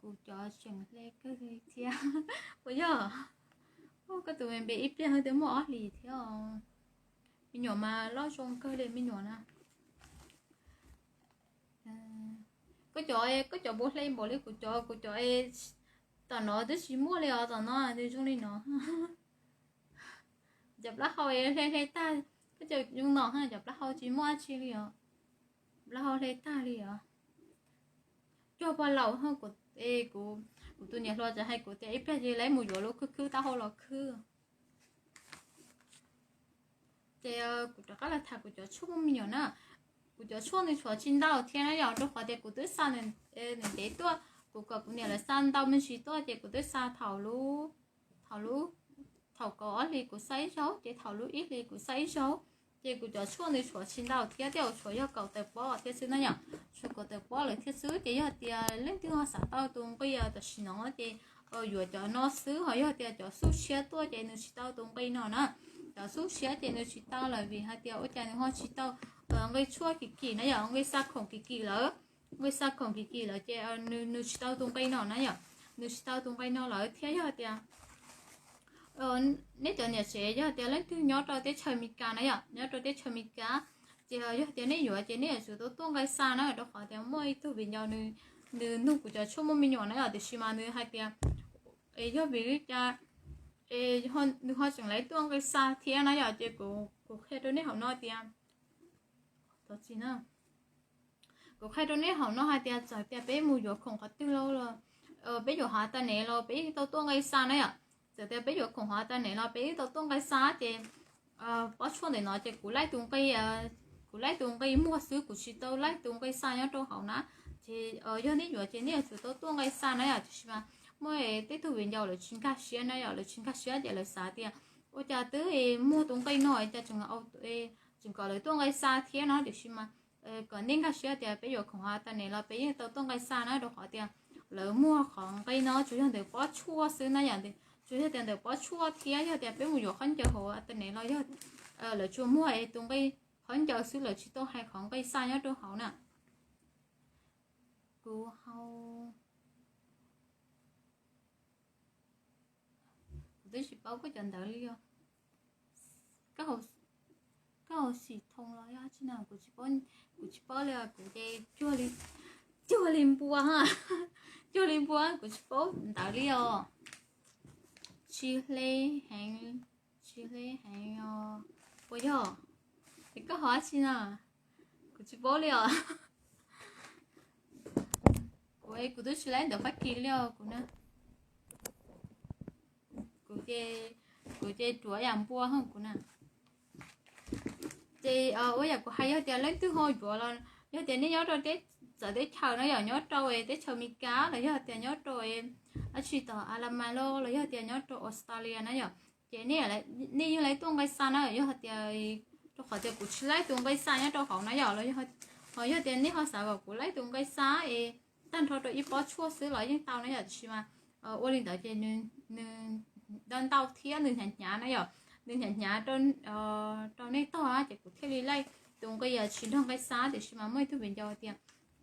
kuv cov tseem hle kawg li thiab. Puas yog? Koj tus me npe ib pliag twb muaj ob hlis thiab. Me nyuam mas loj zoo kawg li me nyuam na. Koj cov, koj cov npua hle npaum li kuv cov, kuv cov tom no twb tsis muaj li os, tom no nws zoo li no. Cov plaub hau hle hle tag, koj cov zoo no, cov plaub hau tsis muaj dab tsi li os. Plaub hau hle tag li os. Cuag pog laus, kuv tus niam hluas tseem hais kuv tias ib pliag ces lawv mus yuav lub khwb khwb taub hau los khwb. Ces kuv rov qab los tham kuv cov tshuaj muaj me nyuam na. Kuv cov tshuaj nws tshuav tsis ntau thiab na yom, rau qhov tias kuv twb xa ntev tuaj, kuv kom kuv niam lawv xa ntau me ntsis tuaj ces kuv twb xa thaum lub, thaum lub, thaum kaum ob hlis kuv xa ib zaug, ces thaum lub ib hlis kuv xa ib zaug. Ces kuv cov tshuaj nws tshuav tsis ntau thiab, tej zaum tshuav yog kaum tawm pob thiab xwb na yom, tshuav kaum tawm pob lawm thiab xwb. Ces yog tias leej twg ho xav tau tus nqi tam sim no ces yuav cov no xwb, ho yog tias cov xub siab tuaj ces nws tsis tau tus nqi no na. Cov xub siab ces nws tsis tau lawm vim hais tias ua cas nws ho tsis tau nqi tshuaj kim kim na yom, nqi xa khoom kim kim lawm. Nqi xa khoom kim kim lawm ces nws tsis tau tus nqi no na yom, nws tsis tau tus nqi no lawm thiab. Yog tias nej cov niam tsev yog tias leej twg nyob rau teb chaws Amelikas na yom, nyob rau teb chaws Amelikas, ces yog tias nej yuav ces nej yuav tsum tau tuaj nqi xa na, rau qhov tias muaj ib tug viv ncaus nws nug kuv cov tshuaj muaj me nyuam na yom, tiam sis mas nws hais tias yog vim li cas nws ho tseem lawv tuaj nqi xa thiab na yom. Ces kuv qhia rau nej hauv no tias, kuv qhia rau nej hauv no hais tias txawm tias peb mus yuav khoom qhov twg los, peb yuav hauv internet los peb yeej tau tuaj nqi xa na yom. Txawm tias peb yuav khoom hauv internet los peb yeej tau tuaj nqi xa. Ces pob tshuaj ntawm no ces kuv laij tus nqi, kuv laij tus nqi muag xwb, kuv tsis tau laij tus nqi xa nyob rau hauv na. Ces yog nej yuav ces nej yuav tsum tau tuaj nqi xa na yom. Tiam sis mas muaj tej tug viv ncaus lawv tsis nkag siab na yom, lawv tsis nkag siab ces lawv xav tias ua cas twb muag tus nqi no cas tseem, tseem kom lawv tuaj nqi xa thiab no. Tiam sis mas kom nej nkag siab tias peb yuav khoom hauv internet los peb yeej tau tuaj nqi xa na, rau qhov tias lawv muag qhov nqi no tsuas yog ntawm pob tshuaj xwb na yom. Tsuas yog tias ntawm pob tshuaj thiab yog tias peb mus yuav khaub ncaws hauv internet los yog lawv tsuas muag es tus nqi khaub ncaws xwb, lawv tsis tau hais qhov nqi xa nyob rau hauv na. Kuv hau, kuv twb tsis paub koj cov ntawd li os. Koj hau xim thoo los yog tsi no kuv tsis paub, kuv tsis paub li os. Kuv ces cuag li npua, cuag li npua, kuv tsis paub ntawd li os. Tsis hle heev, tsis hle heev os. Puas yog? Es koj hau tsi no? Kuv tsis paub li os. Kuv, kuv twb tsis laib ntawv Fab Kis li os kuv na. Kuv ces, kuv ces ruam yam npua hos kuv na. Ces ua yam kuv hais, yog tias leej twg ho yuav los yog tias nej nyob rau teb, txawv teb chaws na yom, nyob rau teb chaws Amelikas los yog tias nyob rau dab tsi tom Alamas los los yog tias nyob rau Australia na yom, ces nej yeej laib tuaj nqi xa na yom. Yog tias, rau qhov tias kuv tsis laib tus nqi xa nyob rau hauv na yom, los ho yog tias nej ho xav kom kuv laib tus nqi xa es tag nrho rau ib pob tshuaj xwb los yeej tau na yom. Tiam sis mas ua li ntawd ces nws ntau ntau thiab nws hnyav hnyav na yom, nws hnyav hnyav rau nej tog ces kuv thiaj li laij tus nqi tsis nrog nqi xa. Tiam sis mas muaj ib tug viv ncaus tias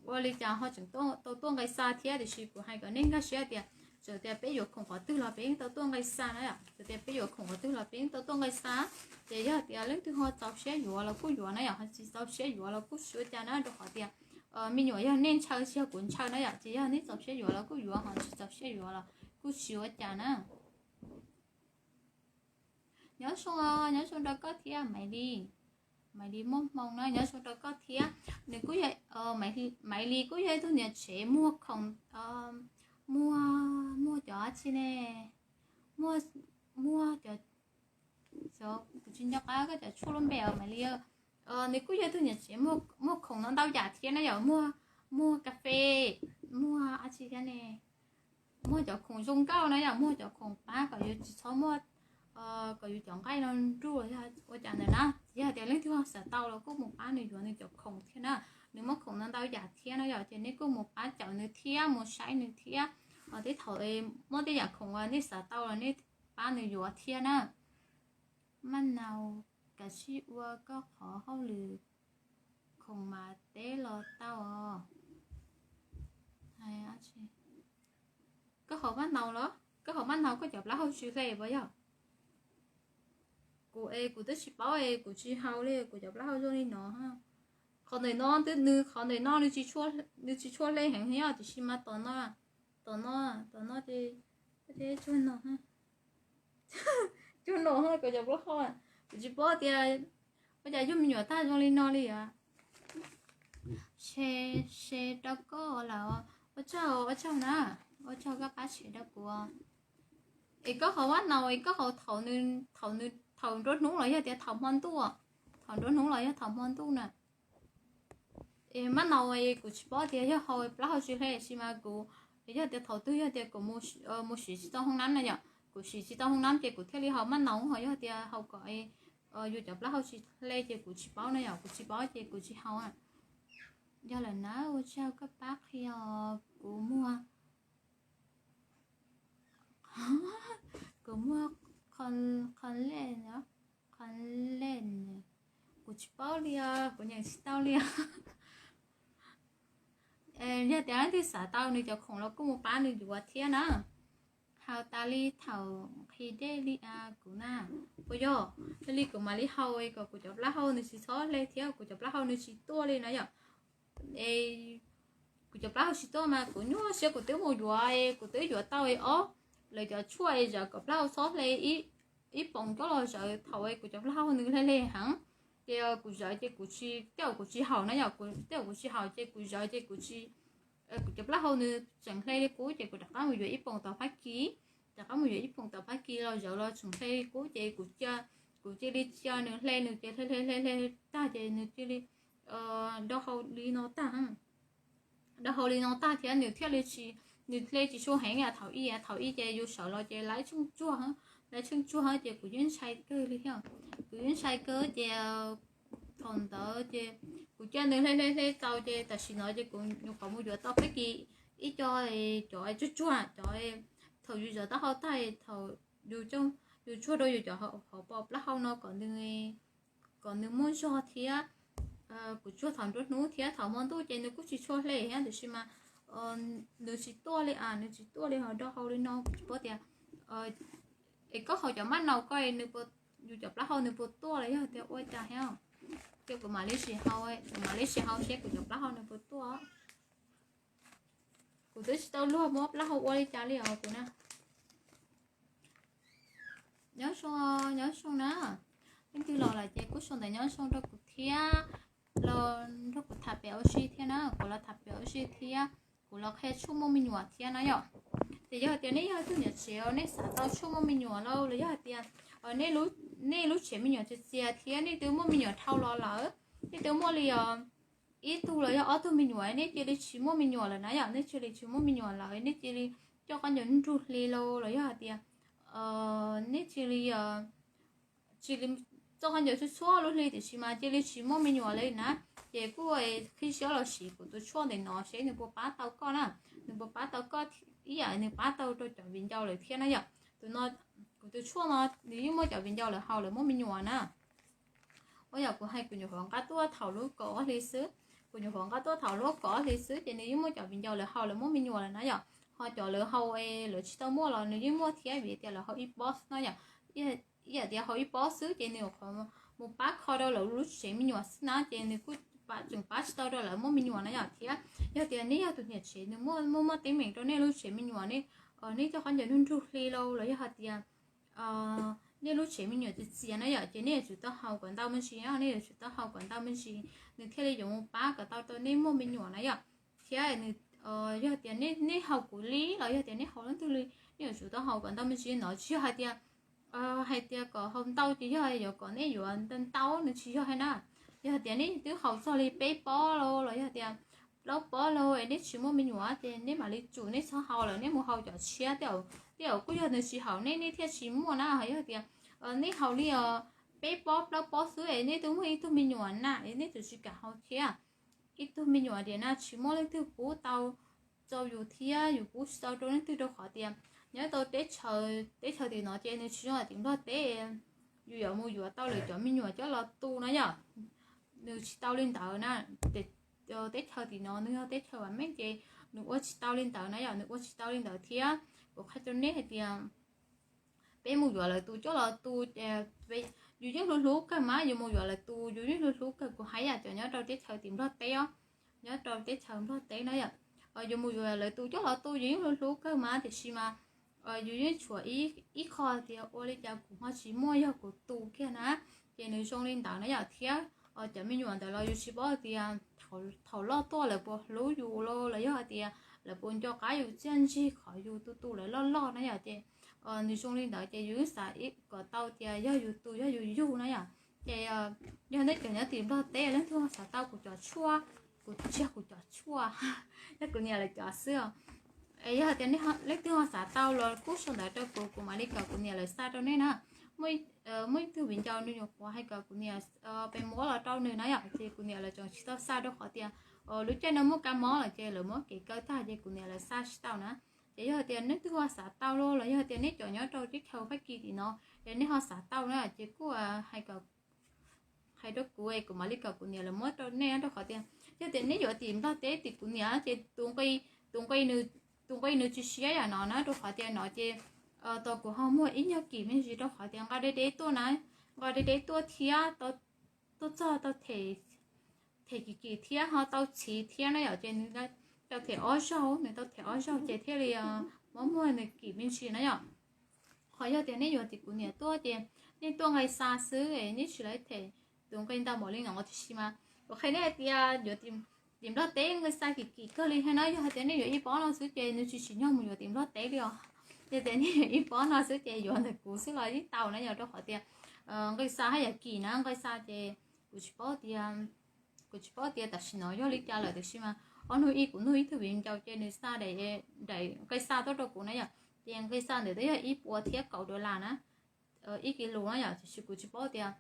ua li cas ho tseem tau tuaj nqi xa thiab. Tiam sis kuv hais kom nej nkag siab tias txawm tias peb yuav khoom qhov twg los peb yeej tau tuaj nqi xa na yom, txawm tias peb yuav khoom qhov twg los peb yeej tau tuaj nqi xa. Ces yog tias leej twg ho txaus siab yuav los kuj yuav na yom, ho tsis txaus siab yuav los kuj tsis ua cas na, rau qhov tias me nyuam yog nej ntshaw tsis yog kuv ntshaw na yom. Ces yog nej txaus siab yuav los kuj yuav, ho tsis txaus siab yuav los kuj tsis ua cas na. Nyob zoo, nyob zoo rau koj thiab Maiv Lis. Maiv Lis muaj hmoo na, nyob zoo rau koj thiab. Nws kuj yog, Maiv Lis kuj yog ib tug niam tsev muag khoom, muag, muag cov tsi ne, muag, muag cov, kuv tsis nco qab koj cov tshuaj lub npe os Maiv Lis. Nws kuj yog ib tug niam tsev muag khoom no ntau yam thiab na yom, muag, muag kas fes, muag dab tsi thiab ne, muag cov khoom zoo nkauj na yom, muag cov khoom pab kom yus tsis txhob muaj, kom yus cov nqaij no nruj los yog ua cas ntawd na. Yog tias leej twg xav tau los kuj mus pab nws yuav nws cov khoom thiab na. Nws muag khoom no ntau yam thiab na yom, ces nej kuj mus pab caum nws thiab mus saib nws thiab. Tej thaum muaj tej yam khoom uas nej xav tau los nej pab nws yuav thiab na. Maj Naus, kav tsij ua koj qhov hauj lwm, khoom mas teb los tau os. Koj haus Maj Naus los? Koj haus Maj Naus koj cov plaub hau tsis hle puas yog? Kuv es kuv twb tsis paub es kuv tsis haus li, kuv cov plaub hau zoo li no. Qhov ntawm no twb nws qhov ntawm no nws tsis tshua hle heev thiab tiam sis mas tom no, tom no, tom no ces, ces tsuag no, tsuag no kom cov plaub hau, kuv tsis paub tias ua cas yug me nyuam tag zoo li no li os. Share, share rau koj lawm, ua tsaug, ua tsaug na, ua tsaug koj pab share rau kuv. Es koj qhov mab naus es koj qhov thaum nws, thaum nws, thaum nruab hnub los yog tias thaum hmo ntuj, thaum nruab hnub los yog thaum hmo ntuj na. Es mab naus kuv tsis paub tias yog hau plaub hau tsis hle sis mas kuv, yog tias thaum twg yog tias kuv mus siv tsis tau hoob nab na yom, kuv siv tsis tau hoob nab ces kuv thiaj li hau mab naus, ho yog tias hau kom yus cov plaub hau tsis hle ces kuv tsis paub na yom, kuv tsis paub ces kuv tsis hau. Yog lawm na, ua tsaug koj pab qhia kuv muag, kuv muag qhov lej, qhov lej, kuv tsis paub li os, kuv nyeem tsis tau li os. Yog tias leej twg xav tau nws cov khoom los kuj mus pab nws yuav thiab na. Hau tas li thaum nqhis dej li as kuv na. Puas yog? Yog li kuv mam li hau kom kuv cov plaub hau nws tsis txhob hle thiab kuv cov plaub hau nws tsis tuaj li na yom. Es kuv cov plaub hau tsis tuaj mas kuv nyuaj siab kuv twb mus yuav, kuv twb yuav tau ob lawv cov tshuaj es zawv kom plaub hau txhob hle ib poom coj los zawv thaum kuv cov plaub hau nws hle hle heev. Ces kuv zawv ces kuv tsis, tej zaum kuv tsis haum na yom, tej zaum kuv tsis haum ces kuv zawv ces kuv tsis, kuv cov plaub hau nws tseem hle li qub ces kuv rov qab mus yuav ib poom tom Fab Kis, rov qab mus yuav ib poom tom Fab Kis los zawv los tseem hle li qub ces kuv cia, kuv cia li cia nws hle, nws ces hle hle hle hle tag ces nws cia li do hau li no tag. Do hau li no tag thiab nws thiaj li tsis, nws hle tsis tshua heev. Thaum ub, thaum ub ces yus sawv los ces laib tsheej tsuag, laib tsheej tsuag ces kuv yeej ntshai kawg li thiab. Kuv yeej ntshai kawg ces thaum ntawd ces kuv cia nws hle hle hle tau ces tam sim no ces kuv nyuam qhuav mus yuav tau Fab Kis ib co, cov tsuag tsuag, cov thaum yus zawv taub hau tag, thaum yus tsuag rau yus cov hauv paus plaub hau no kom nws, kom nws muaj zog thiab. Kuv tsuag thaum nruab hnub thiab thaum hmo ntuj ces nws kuj tsis tshua hle thiab tiam sis mas nws tsis tuaj li, nws tsis tuaj li ho do hau li no kuv tsis paub tias, es koj haus cov mab naus koj, nws, yus cov plaub hau nws puas tuaj los yog tias ua cas thiab. Ces kuv mam li sim hau, kuv mam li sim hau seb kuv cov plaub hau nws puas tuaj. Kuv twb tsis tau luag muab plaub hau ua li cas li os kuv na. Nyob zoo, nyob zoo na. Leej twg los lawm ces kuj sau ntawv nyob zoo rau kuv thiab, los nrog kuv tham pem ua si thiab na, kuv los tham pem ua si thiab, kuv los qhia tshuaj muaj me nyuam thiab na yom. Ces yog tias nej yog ib tug niam tsev nej xav tau tshuaj muaj me nyuam lauj, los yog hais tias nej lub tsev me nyuam txias txias thiab nej twb muaj me nyuam dhau los lawm, nej twb muaj li ib tug los yog ob tug me nyuam, nej cia li tsis muaj me nyuam lawm na yom, nej cia li tsis muaj me nyuam lawm, nej cia li coj qab ncaws nruj hli lauj, los yog hais tias nej cia li tsis, txoj qab ncaws txhua txhua lub hli tiam sis mas cia li tsis muaj me nyuam li na, ces kuj qhib siab los siv kuv tus tshuaj ntawm no seb nws puas pab tau koj na, nws puas pab tau koj ib yam nws pab tau rau cov viv ncaus lawm thiab na yom. Tus no, kuv tus tshuaj no nws yeej muaj cov viv ncaus lawv haus lawv muaj me nyuam na. Ua yog kuv hais kuv nyuam qhuav nqa tuaj thaum lub kaum ob hli xwb, kuv nyuam qhuav nqa tuaj thaum lub kaum ob hli xwb ces nws yeej muaj cov viv ncaus lawv haus lawv muaj me nyuam lawm na yom. Ho cov lawv haus es lawv tsis tau muaj los nws yeej muaj thiab vim tias lawv haus ib pob xwb no yom. Ib yam tias haus ib pob xwb ces nws mus pab kho rau lawv lub tsev me nyuam xwb na ces nws kuj tseem pab tsis tau rau lawv muaj me nyuam na yom. Thiab yog tias nej yog tus niam tsev nws muaj, muaj muaj teeb meem rau nej lub tsev me nyuam, nej coj qab ncaws nruj nruj hli lauj, los yog hais tias nej lub tsev me nyuam txias txias na yom, ces nej yuav tsum tau haus kom ntau me ntsis, nej yuav tsum tau haus kom ntau me ntsis nws thiaj li yuav mus pab kom tau rau nej muaj me nyuam na yom. Thiab nws, yog tias nej haus kuv li los yog tias nej haus leej twg li, nej yuav tsum tau haus kom ntau me ntsis no, tsis yog hais tias, hais tias kom haus ntau ces yog yuav kom nej yuav ntau ntau, nws tsis yog hais na. Yog hais tias nej twb haus txog li peb pob lauj los yog tias plaub pob lauj es nej tsis muaj me nyuam ces nej mam li tsum, nej txhob haus lawm, nej mus haus cov tshiab, tej zaum kuj yog nws tsis haum nej, nej thiaj tsis muaj na. Yog tias nej haus li peb pob plaub pob xwb es nej twb muaj ib tug me nyuam na es nej twb tsis kam haus thiab. Ib tug me nyuam tias na tsis muaj leej twg pub tau rau yus thiab yus pub tsis tau rau leej twg rau qhov tias nyob tau teb chaws, teb chaws tim no ces nws tsis zoo tim Nplog teb, yus yuav mus yuav tau lawv cov me nyuam coj los tu na yom. Nws tsis tau li ntawd na, teb chaws tim no nws yog teb chaws vam meej ces nws ua tsis tau li ntawd na yom, nws ua tsis tau li ntawd thiab. Kuv qhia rau nej hais tias peb mus yuav lawv tus coj los tu, yus yeej hlub hlub kawg mas yus mus yuav lawv tus yus yeej hlub hlub kawg. Kuv hais yam cov nyob rau teb chaws tim Nplog teb os, nyob rau teb chaws Nplog teb na yom, yus mus yuav lawv tus coj los tu yus yeej hlub hlub kawg mas tiam sis mas yus yeej tshuav ib qho tias ua li cas kuv ho tsis muaj yog kuv tus kiag na. Ces nws zoo li ntawd na yom, thiab cov me nyuam ntawd los yus tsis paub tias thaum loj tuaj lawv puas hlub yus los los yog hais tias lawv puas nco qab yus txiaj ntsig qhov yus tu tu lawv loj loj na yom. Ces nws zoo li ntawd ces yus xav kom tau tias yog yus tus yog yus yug na yom. Ces yog nej cov nyob tim Nplog teb leej twg ho xav tau kuv cov tshuaj, kuv tsis yog kuv cov tshuaj, yog kuv niam lawv cov xwb os. Es yog tias leej twg ho xav tau los kuj sau ntawv rau kuv, kuv mam li kom kuv niam lawv xa rau nej na. Muaj ib tug viv ncaus nws nyuam qhuav hais kom kuv niam pe muab los rau nws na yom, ces kuv niam lawv tseem tsis tau xa rau qhov tias lub caij no muaj kab mob lawm ces lawv muab kev kaw tag ces kuv niam lawv xa tsis tau na. Ces yog tias nej twg ho xav tau los los yog tias nej cov nyob rau teb chaws Fab Kis tim no es nej ho xav tau na ces kuj hais rau kuv es kuv mam li kom kuv niam lawv muab rau nej rau qhov tias yog tias nej yuav tim Nplog teb tim kuv niam ces tus nqi, tus nqi nws tsis siab yam no na rau qhov tias no ces tau kuv ho muag ib nyuag kim me ntsis rau qhov tias nqa deb deb tuaj na, nqa deb deb tuaj thiab tuaj txog tau them kim kim thiab ho tau txhiv thiab na yom. Ces nws tau them ob zaug, nws tau them ob zaug ces thiaj li muab muag nws kim me ntsis na yom. Qhov yog tias nej yuav tim kuv niam tuaj ces nej tuaj nqi xa xwb es nej tsis lawv them tus nqi ntau npaum li no tiam sis mas kuv qhia nej hais tias yuav tim Nplog teb nqi xa kim kim kawg li thiab na. Yog hais tias nej yuav ib pob no xwb ces nws tsis tsim nyog mus yuav tim Nplog teb li os. Yog tias nej yuav ib pob no xwb ces yuav ntawm kuv xwb los yeej tau na yom, rau qhov tias nqi xa haj yam kim na, nqi xa ces kuv tsis paub tias kuv tsis paub tias tam sim no yog li cas lawm tiam sis mas ob hnub ib kuv nug ib tug viv ncaus ces nws xa daim nqi xa tuaj rau kuv na yom. Ces nqi xa ntawd twb yog ib puas thiab kaum dollar na, ib kis lus na yom, tiam sis kuv tsis paub tias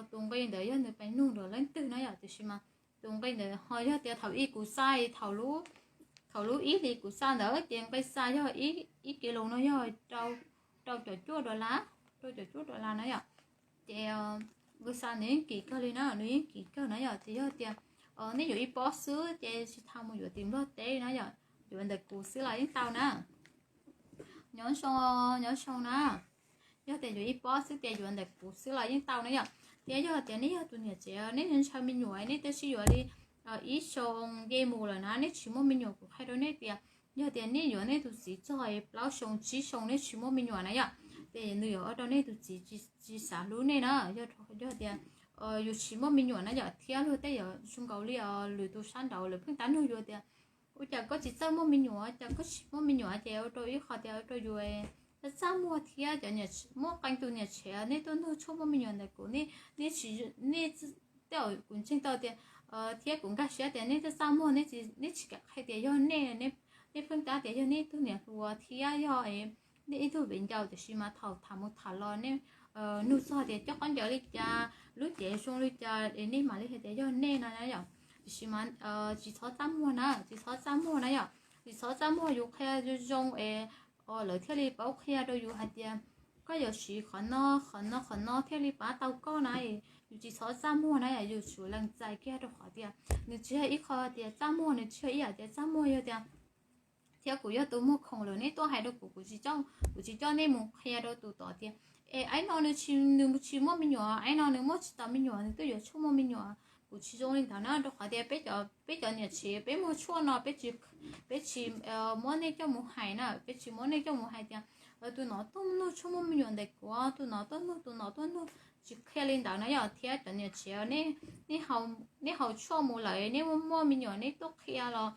tus nqi ntawd yog nws pes nug rau leej twg na yom. Tiam sis mas tus nqi ntawd ho yog tias thaum ub kuv xa, thaum lub ib hlis kuv xa ntawd ces nqi xa yog ib kis lus no yog rau caum cuaj dollar, rau caum cuaj dollar na yom. Ces nqi xa nws yeej kim kawg li na, nws yeej kim kawg na yom. Ces yog tias nej yuav ib pob xwb ces tsis tau mus yuav tim Nplog teb na yom, yuav ntawm kuv xwb los yeej tau na. Nyob zoo, nyob zoo na. Yog tias yuav ib pob xwb ces yuav ntawm kuv xwb los yeej tau na yom. Thiab yog tias nej yog tus niam tsev nej ntshaw me nyuam, nej twb sib yuav li ib xyoo yeej mus lawm na, nej tsis muaj me nyuam, kuv qhia rau nej tias yog tias nej yuav nej tus txiv txog plaub xyoo tsib xyoo nej tsis muaj me nyuam na yom, ces nws yuav ua rau nej tus txiv tsis xav hlub nej na. Yog tias yus tsis muaj me nyuam na yom, thiab luag tej yuav zoo nkaus li lwm tus sab nraud lawv pheej tab nug yus tias ua cas koj tsis txawj muaj me nyuam, cas koj tsis muaj me nyuam, ces ua rau ib qho tias ua rau yus txaj txaj muag thiab cov muaj qee tus niam tsev nej tuaj nug tshuaj muaj me nyuam ntawm kuv, nej, nej, tej zaum kuv ntseeg tau tias thiab kuv nkag siab tias nej txaj txaj muag, nej tsis kam qhia tias yog nej, nej pheej tab tias yog nej ib tug niam hluas thiab yog nej ib tug viv ncaus, tiam sis mas thaum tham mus tham los nej nug txog tias coj khaub ncaws li cas, lub cev zoo li cas es nej mam li hais tias yog nej no na yom. Tiam sis mas tsis txhob txaj muag na, tsis txhob txaj muag na yom, tsis txhob txaj muag, yus qhia zoo zoo es lawv thiaj li paub qhia rau yus hais tias koj yuav siv qhov no qhov no qhov no thiaj li pab tau koj na. Yus tsis txhob txaj muag na yom, yus tsum lees txais kiag rau qhov tias nws tsis yog ib qho tias txaj muag, nws tsis yog ib yam tias txaj muag yog tias thiab kuv yog tus muag khoom lawm, nej tuaj hais rau kuv, kuv tsis coj, kuv tsis coj nej mus qhia rau tus tod tias es aib no nws tsis, nws tsis muaj me nyuam, aib no nws muaj tsis tau me nyuam, nws twb yuav tshuaj muaj me nyuam. Kuv tsis zoo li ntawd na, rau qhov tias peb cov niam tsev peb muag tshuaj no peb tsis, peb tsis muab nej coj mus hais na, peb tsis muab nej coj mus hais tias tus no tuaj nug tshuaj muaj me nyuam ntawm kuv, tus no tuaj nug, tus no tuaj nug, tsis qhia li ntawd na yom. Thiab cov niam tsev nej haus tshuaj mus lawm nej muaj muaj me nyuam nej tuaj qhia los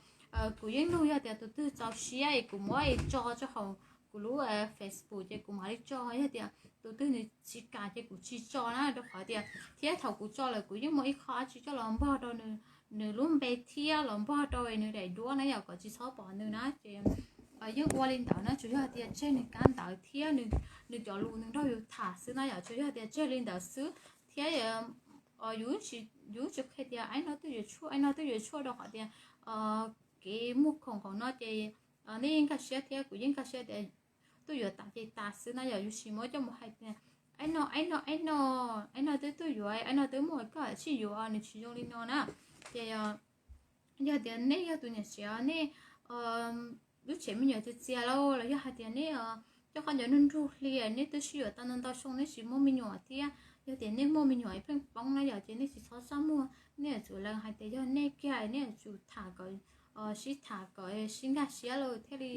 kuv yeej nug yog tias tus twg txaus siab es kuv muab es tso rau hauv kuv lub Facebook ces kuv mam li tso, yog tias tus twg nws tsis kam ces kuv tsis tso na, rau qhov tias thiab thaum kuv tso lawm kuv yeej muaj ib qho dab tsi coj los npog rau nws lub npe thiab los npog rau nws daim duab na yom, kom tsis txhob pom nws na. Ces yeej ua li ntawd na, tsuas yog tias tseg nws kab ntawv thiab nws cov lus nws nrog yus tham xwb na yom, tsuas yog tias tseg li ntawd xwb. Thiab yus, yus tsis qhia tias aib no twb yuav tshuaj, aib no twb yuav tshuaj, rau qhov tias kev muag khoom hauv no ces nej yeej nkag siab thiab kuv yeej nkag siab tias twb yuav tas ces tas xwb na yom. Yus tsis muab coj mus hais tias aib no, aib no, aib no, aib no twb twb yuav, aib no twb muaj, koj tsij yuav, nws tsis zoo li no na. Ces yog tias nej yog tus niam tsev, nej lub tsev me nyuam txias txias lauj, los yog hais tias nej coj qhov ncauj nrug nrug hli, nej twb sib yuav tau ntau ntau xyoo nej tsis muaj me nyuam thiab, Yog tias nej muaj me nyuam pheej poob na yom, ces nej tsis txhob txaj muag, nej yuav tsum lees hais tias yog nej kiag, nej yuav tsum tham kom, sib tham kom sib nkag siab los thiaj li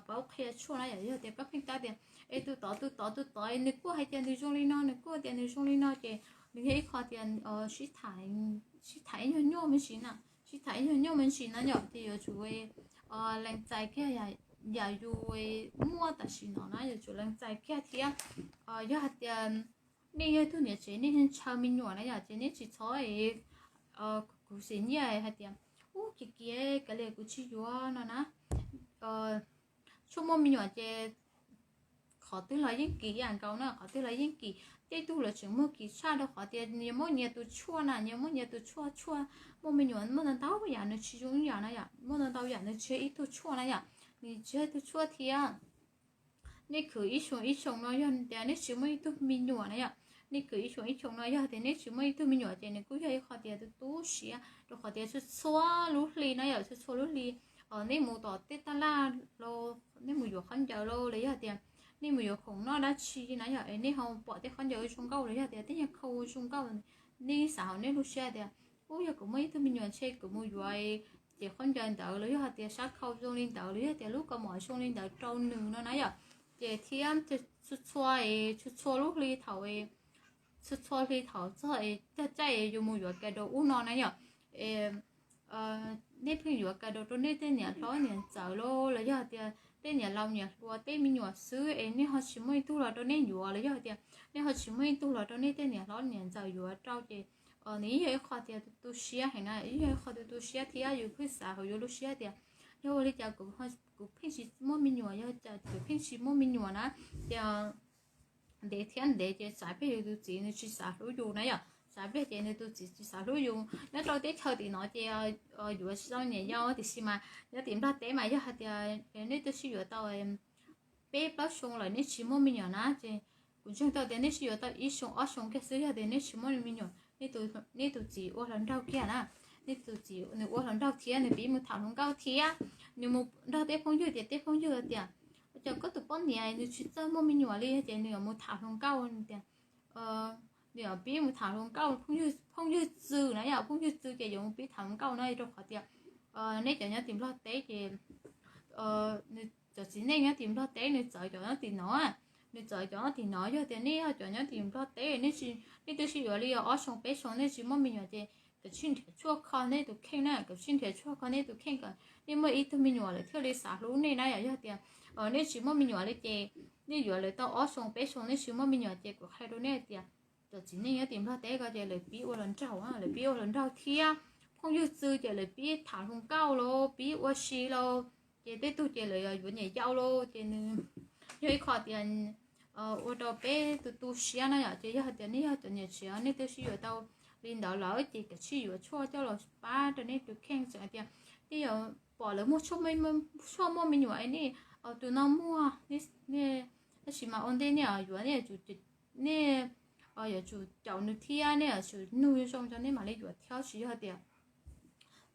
paub qhia tshuaj na yom. Yog tias koj pheej tab tias es tus tod tus tod tus tod nws kuj hais tias nws zoo li no, nws kuj tias nws zoo li no, ces nws yog ib qho tias sib tham ib nyuag nyuaj me ntsis na, sib tham ib nyuag nyuaj me ntsis na yom. Ces yuav tsum lees txais kiag yam yus muaj tam sim no na, yuav tsum lees txais kiag thiab. Yog hais tias nej yog ib tug niam tsev, nej ntshaw me nyuam na yom, ces nej tsis txhob kuv xim nyiaj hais tias ub, kiv kiv kav liam, kuv tsis yuav no na. Tshuaj muaj me nyuam ces qhov twg los yeej kim ib yam nkaus na, qhov twg los yeej kim. Tej tug lawv tseem muag kim tshaj rau qhov tias nyias muab nyias tus tshuaj na, nyias muab nyias tus tshuaj, tshuaj muaj me nyuam muaj ntau ntau yam nws tsis zoo ib yam na yom, muaj ntau ntau yam nws tsis yog ib tug tshuaj na yom, nws tsis yog ib tug tshuaj thiab. Nej khwv ib xyoo ib xyoo no yog tias nej tsis muaj ib tug me nyuam na yom, nej khwv ib xyoo ib xyoo no yog tias nej tsis muaj ib tug me nyuam ces nws kuj yog ib qho tias tu tu siab, rau qhov tias txhua txhua lub hli na yom, txhua txhua lub hli nej mus tom tej taj laj los, nej mus yuav khaub ncaws los, los yog tias nej mus yuav khoom noj dab tsi na yom, es nej ho pom tej khaub ncaws zoo nkauj los yog tias tej nyuag khau zoo nkauj, nej xav hauv nej lub siab tias ub, yog kuv muaj ib tug me nyuam ntshe kuv mus yuav ces khaub ncaws ntawd los yog tias sab khau zoo li ntawd los yog tias lub kaus mom zoo li ntawd rau nws no na yom. Ces thiab txhua txhua, txhua txhua lub hli thaum, txhua txhua hli thaum txog cog caij yus mus yuav card ub no na yom, nej pheej yuav card rau nej tej niam hlob niam ntxawm los, los yog tias tej niam laus niam hluas tej me nyuam xwb es nej ho tsis muaj ib tug los rau nej yuav los yog tias nej ho tsis muaj ib tug los rau nej tej niam hlob niam ntxawm yuav rau ces nws yeej yog ib qho tias tu tu siab heev na, yeej yog ib qho tu tu siab thiab. Yus pheej xav hauv yus lub siab tias yog ua li cas kuv pheej tsis muaj me nyuam, yog cas kuv pheej tsis muaj me nyuam na. Ces ntev thiab ntev ces xav pliag yus tus txiv nws tsis xav hlub yus na yom, xav pliag ces nws tus txiv tsis xav hlub yus. Nyob rau teb chaws tim no ces yuav tsis tau niam yau, tiam sis mas nyob tim Nplog teb mas yog hais tias nej twb sib yuav tau peb plaub xyoo lawm nej tsis muaj me nyuam na, ces kuv ntseeg tau tias nej sib yuav tau ib xyoo ob xyoo kiag xwb, yog tias nej tsis muaj me nyuam, nej tus txiv ua hluas nraug kiag na, nej tus txiv nws ua hluas nraug thiab nws pib mus tham hluas nkauj thiab, nws mus nrog tej phooj ywg tias tej phooj ywg tias ua cas koj tus poj niam nws tsis txawj muaj me nyuam li, ces nws yuav mus tham hluas nkauj tias nws yuav pib mus tham hluas nkauj, phooj ywg txwv na yom, phooj ywg txwv ces yuav mus pib tham hluas nkauj na, rau qhov tias nej cov nyob tim Nplog teb ces nws cov txiv neej nyob tim Nplog teb nws txawv cov nyob tim no, nws txawv cov nyob tim no. Yog tias nej yog cov nyob tim Nplog teb, nej twb sib yuav li ob xyoo peb xyoo nej tsis muaj me nyuam ces kav tsij nrhiav tshuaj kho nej tus kheej na, kav tsij nrhiav tshuaj kho nej tus kheej kom nej muaj ib tug me nyuam lawv thiaj li xav hlub nej na yom. Yog tias nej tsis muaj me nyuam li ces nej yuav lawv tau ob xyoo peb xyoo nej tsis muaj me nyuam ces kuv qhia rau nej tias cov txiv neej nyob tim Nplog teb ko ces lawv pib ua hluas nraug, lawv pib ua hluas nraug thiab phooj ywg txwv ces lawv pib tham hluas nkauj los pib ua si los, ces tej tug ces lawv yuav niam yau los ces nws yog ib qho tias ua rau peb tu tu siab na yom. Ces yog tias nej yog cov niam tsev nej twb sib yuav tau li ntawd lawm ces kav tsij yuav tshuaj coj los pab rau nej tus kheej, tseem hais tias nej yuav pom lawv muaj tshuaj muaj me nyuam es nej tus no muaj, tab sis mas ua ntej nej yuav, nej yuav tsum, nej yuav tsum caum nws thiab nej yuav tsum nug zoo zoo rau nej mam li yuav thiab, tsis yog tias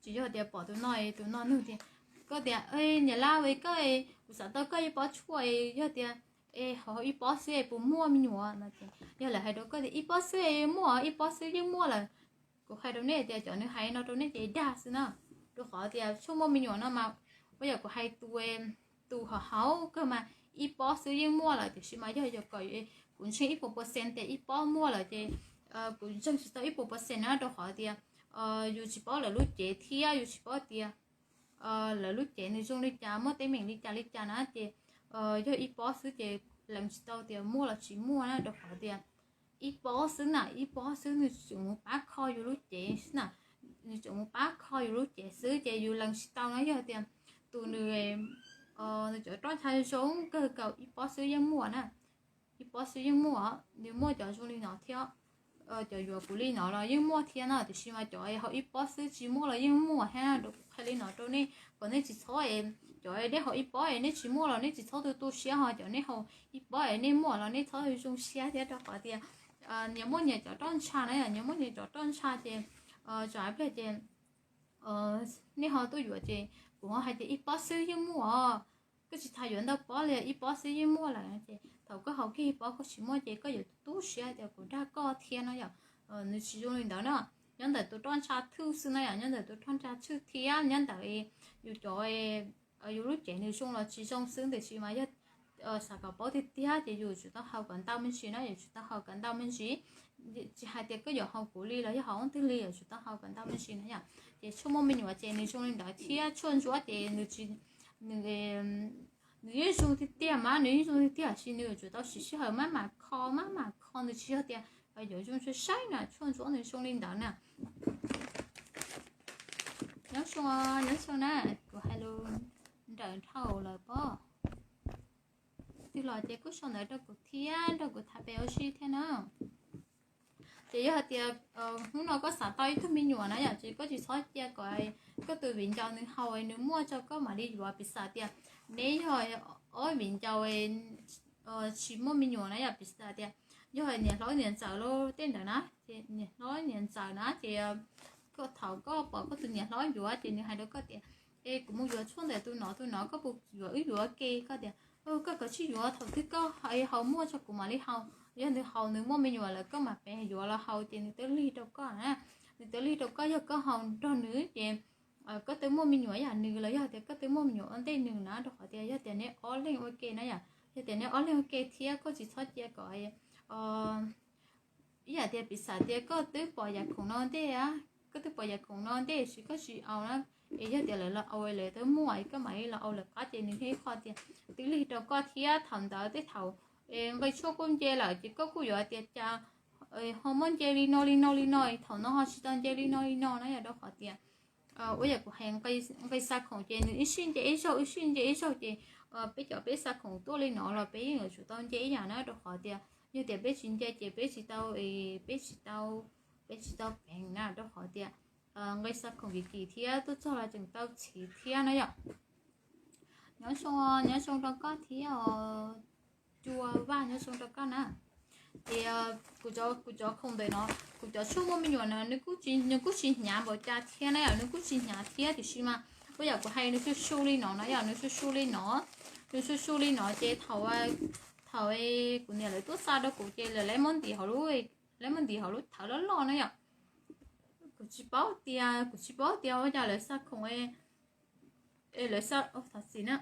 tsis yog tias pom tus no es tus no nug tias, koj tias niam laj, koj, kuv xav tau koj ib pob tshuaj es yog tias es hauv ib pob xwb es puas muaj me nyuam no ces yog lawv hais rau koj tias ib pob xwb es muaj, ib pob xwb yeej muaj lawm. Kuv hais rau nej tias cov nws hais no rau nej ces dag xwb na, rau qhov tias tshuaj muaj me nyuam no mas ua yam kuv hais tus, tus hauv hauv kawg mas ib pob xwb yeej muaj lawm, tiam sis mas yog yog kom kuv ntseeg ib puas percent tias ib pob muaj lawm ces kuv ntseeg tsis tau ib puas percent na, rau qhov tias yus tsis paub lawv lub cev thiab yus tsis paub tias lawv lub cev nws zoo li cas, muaj teeb meem li cas li cas na ces yog ib pob xwb ces lees tsis tau tias muaj los tsis muaj na, rau qhov tias ib pob xwb na, ib pob xwb nws tseem mus pab kho yus lub cev xwb na, nws tseem mus pab kho yus lub cev xwb ces yus lees tsis tau na. Yog tias tus nws, nws cov roj ntsha zoo kawg nkaus ib pob xwb yeej muaj na, ib pob xwb yeej muaj, nws muaj cov zoo li no thiab. Cov yuav kuv li no los yeej muaj thiab na, tiam sis mas cov hauv ib pob xwb tsis muaj los yeej muaj thiab. Kuv qhia li no rau nej kom nej tsis txhob, cov nej hauv ib pob es nej tsis muaj los nej tsis txhob tu tu siab, ho cov nej hauv ib pob es nej muaj los nej txhob zoo siab thiab, rau qhov tias nyias muaj nyias cov roj ntsha na, nyias muaj nyias cov roj ntsha ces tsam ib pliag ces nej ho tuaj yuav ces kuv ho hais tias ib pob xwb yeej muaj os, koj tsis tas yuav ntau pob li, ib pob xwb yeej muaj lawm ces thaum koj haus kiag pob koj tsis muaj ces koj yuav tu siab tias kuv dag koj thiab no yom. Nws tsis zoo li ntawd na. Nyob ntawm tus roj ntsha thwj xwb na yom, nyob ntawm tus roj ntsha thwj thiab nyob ntawm yus cov, yus lub cev nws zoo los tsis zoo xwb, tiam sis mas yog xav kom paub tiag tiag ces yus tsum tau haus kom ntau me ntsis na, yus tsum tau haus kom ntau me ntsis. Tsis hais tias koj yuav haus kuv li los yog haus ob twg li, yus tsum tau haus kom ntau me ntsis na yom. Ces tshuaj muaj me nyuam ces nws zoo li ntawd thiab tshuaj ntsuab ces nws tsis, nws nws yeej zoo tiag tiag mas, nws yeej zoo tiag tiag, tiam sis nws yuav tsum tau siv sij hawm maj mam kho, maj mam kho, nws tsis yog tias yuav zoo saib saib na, tshuaj ntsuab nws zoo li ntawd na. Nyob zoo, nyob zoo na, kuv hais lus nrawm dhau lawm pob. Twg los ces kuj sau ntawv rau kuv thiab, nrog kuv tham pem ua si thiab na. Ces yog hais tias hnub no koj xav tau ib tug me nyuam na yom, ces koj tsis txhob cia kom koj tus viv ncaus nws haus nws muaj tso koj mam li yuav, piv xam tias neb yog ob viv ncaus tsis muaj me nyuam na yom, piv xam tias yog niam hlob niam ntxawm los tej ntawd na, ces niam hlob niam ntxawm na ces koj, thaum koj pom koj tus niam hlob yuav ces nws hais rau koj tias, es kuv mus yuav tshuaj ntawm tus no tus no, koj puas yuav wb yuav ke? Koj tias koj kav tsij yuav, thaum twg koj haus muaj tso kuv mam li haus. Yog nws haus nws muaj me nyuam lawm koj mam pem yuav los haus ces nws twb lig rau koj na. Nws twb lig rau koj, yog koj haus nrog nws ces koj twb muaj me nyuam yam nws los yog tias koj twb muaj me nyuam ua ntej nws na, rau qhov tias yog tias neb ob leeg ua ke na yom, yog tias neb ob leeg ua ke thiab koj tsis txhob cia kom ib yam tias piv xam tias koj twb pom yam khoom no ntej, koj twb pom yam khoom no ntej sis koj tsis aus na, es yog tias lawv los aus lawv twb muaj es koj mam li los aus lawv qab ces nws thiaj ib qho tias twb lig rau koj thiab. Thaum ntawd tej thaum nqi tshuaj kuj nce lawm ces koj kuj yuav tias cas ho muab nce li no li no li no, thaum no ho tsis tau nce li no li no na yom, rau qhov tias ua yam kuv hais, nqi xa khoom ces nws ib sij nce ib zaug, ib sij nce ib zaug ces peb cov peb xa khoom tuaj li no los peb yeej yuav tsum tau nce ib yam na, rau qhov tias yog tias peb tsis nce ces peb tsis tau, peb tsis tau, peb tsis tau peev na, rau qhov tias nqi xa khoom kim kim thiab tuaj txog los tseem tau txhiv thiab na yom. Nyob zoo, nyob zoo rau koj thiab os. Cua Vaj, nyob zoo rau koj na. Ces kuv cov khoom ntawm no, kuv cov tshuaj muaj me nyuam no nws kuj tsis hnyav npaum cas thiab na yom, nws kuj tsis hnyav thiab, tiam sis mas ua yam kuv hais nws su su li no na yom, nws su su li no, nws su su li no ces thaum, thaum kuv niam lawv tuaj xa rau kuv ces lawv muab ntim hauv lub, lawv muab ntim hauv lub thawv loj loj na yom. Kuv tsis paub tias, kuv tsis paub tias ua cas lawv xa khoom, lawv xa, thov txim na.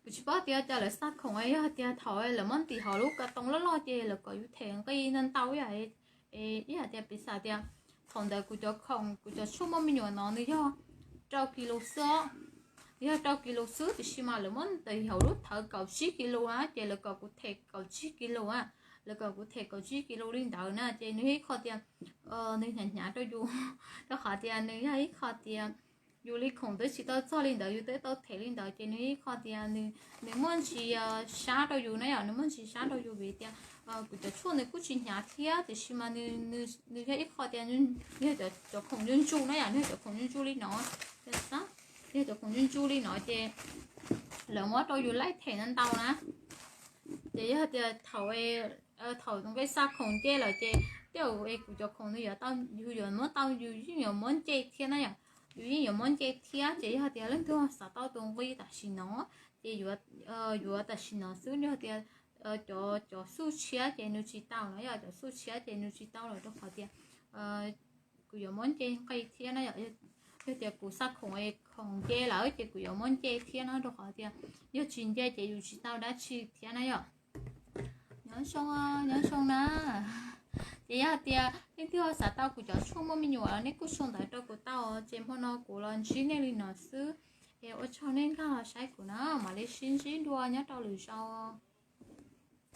Kuv tsis paub tias cas lawv xa khoom, yog tias thaum lawv muab ntim hauv lub kas toos loj loj ces lawv kom yus them nqi ntau ntau yam, ib yam tias piv xam tias thaum ntawd kuv cov khoom, kuv cov tshuaj muaj me nyuam no nws yog rau kis lus xwb, nws yog rau kis lus xwb, tiam sis mas lawv muab ntim hauv lub thawv kaum tsib kis lus na ces lawv kom kuv them kaum tsib kis lus, lawv kom kuv them kaum tsib kis lus li ntawd na ces nws yog ib qho tias nws hnyav hnyav rau yus, rau qhov tias nws yog ib qho tias yus li khoom twb tsis tau txog li ntawd yus twb tau them li ntawd ces nws ib qho tias nws muaj ntsis sab rau yus na yom, nws muaj ntsis sab rau yus vim tias kuv cov tshuaj nws kuj tsis hnyav thiab, tiam sis mas nws yog ib qho tias yog cov khoom ntsuj ntsuj na yom, nws yog cov khoom ntsuj ntsuj li no, yog cov khoom ntsuj ntsuj li no ces lawv muab rau yus laij them ntau ntau na. Ces yog tias thaum, thaum nqi xa khoom nce lawm ces tej zaum kuv cov khoom nws yuav tau, yus yuav muab tau, yus yeej yuav muab nce thiab na yom, yus yeej yuav muab nce thiab. Ces yog tias leej twg xav tau tus nqi tam sim no ces yuav, yuav tam sim no xwb, yog tias cov, cov xuj tshiab ces nws tsis tau na yom, cov xuj tshiab ces nws tsis tau lawm rau qhov tias kuv yuav muab nce nqi thiab na yom. Yog tias kuv xa khoom, khoom nce lawm ces kuv yuav muab nce thiab na, rau qhov tias yog tsis nce ces yus tsis tau dab tsi thiab na yom. Nyob zoo, nyob zoo na. Ces yog tias leej twg xav tau kuv cov tshuaj muaj me nyuam los nej kuj sau ntawv rau kuv tau, ces hmo no kuv los ntsib nej li no xwb. Es ua tsaug nej nkag los saib kuv na, mam li sib ntsib dua nyob rau lwm zaus.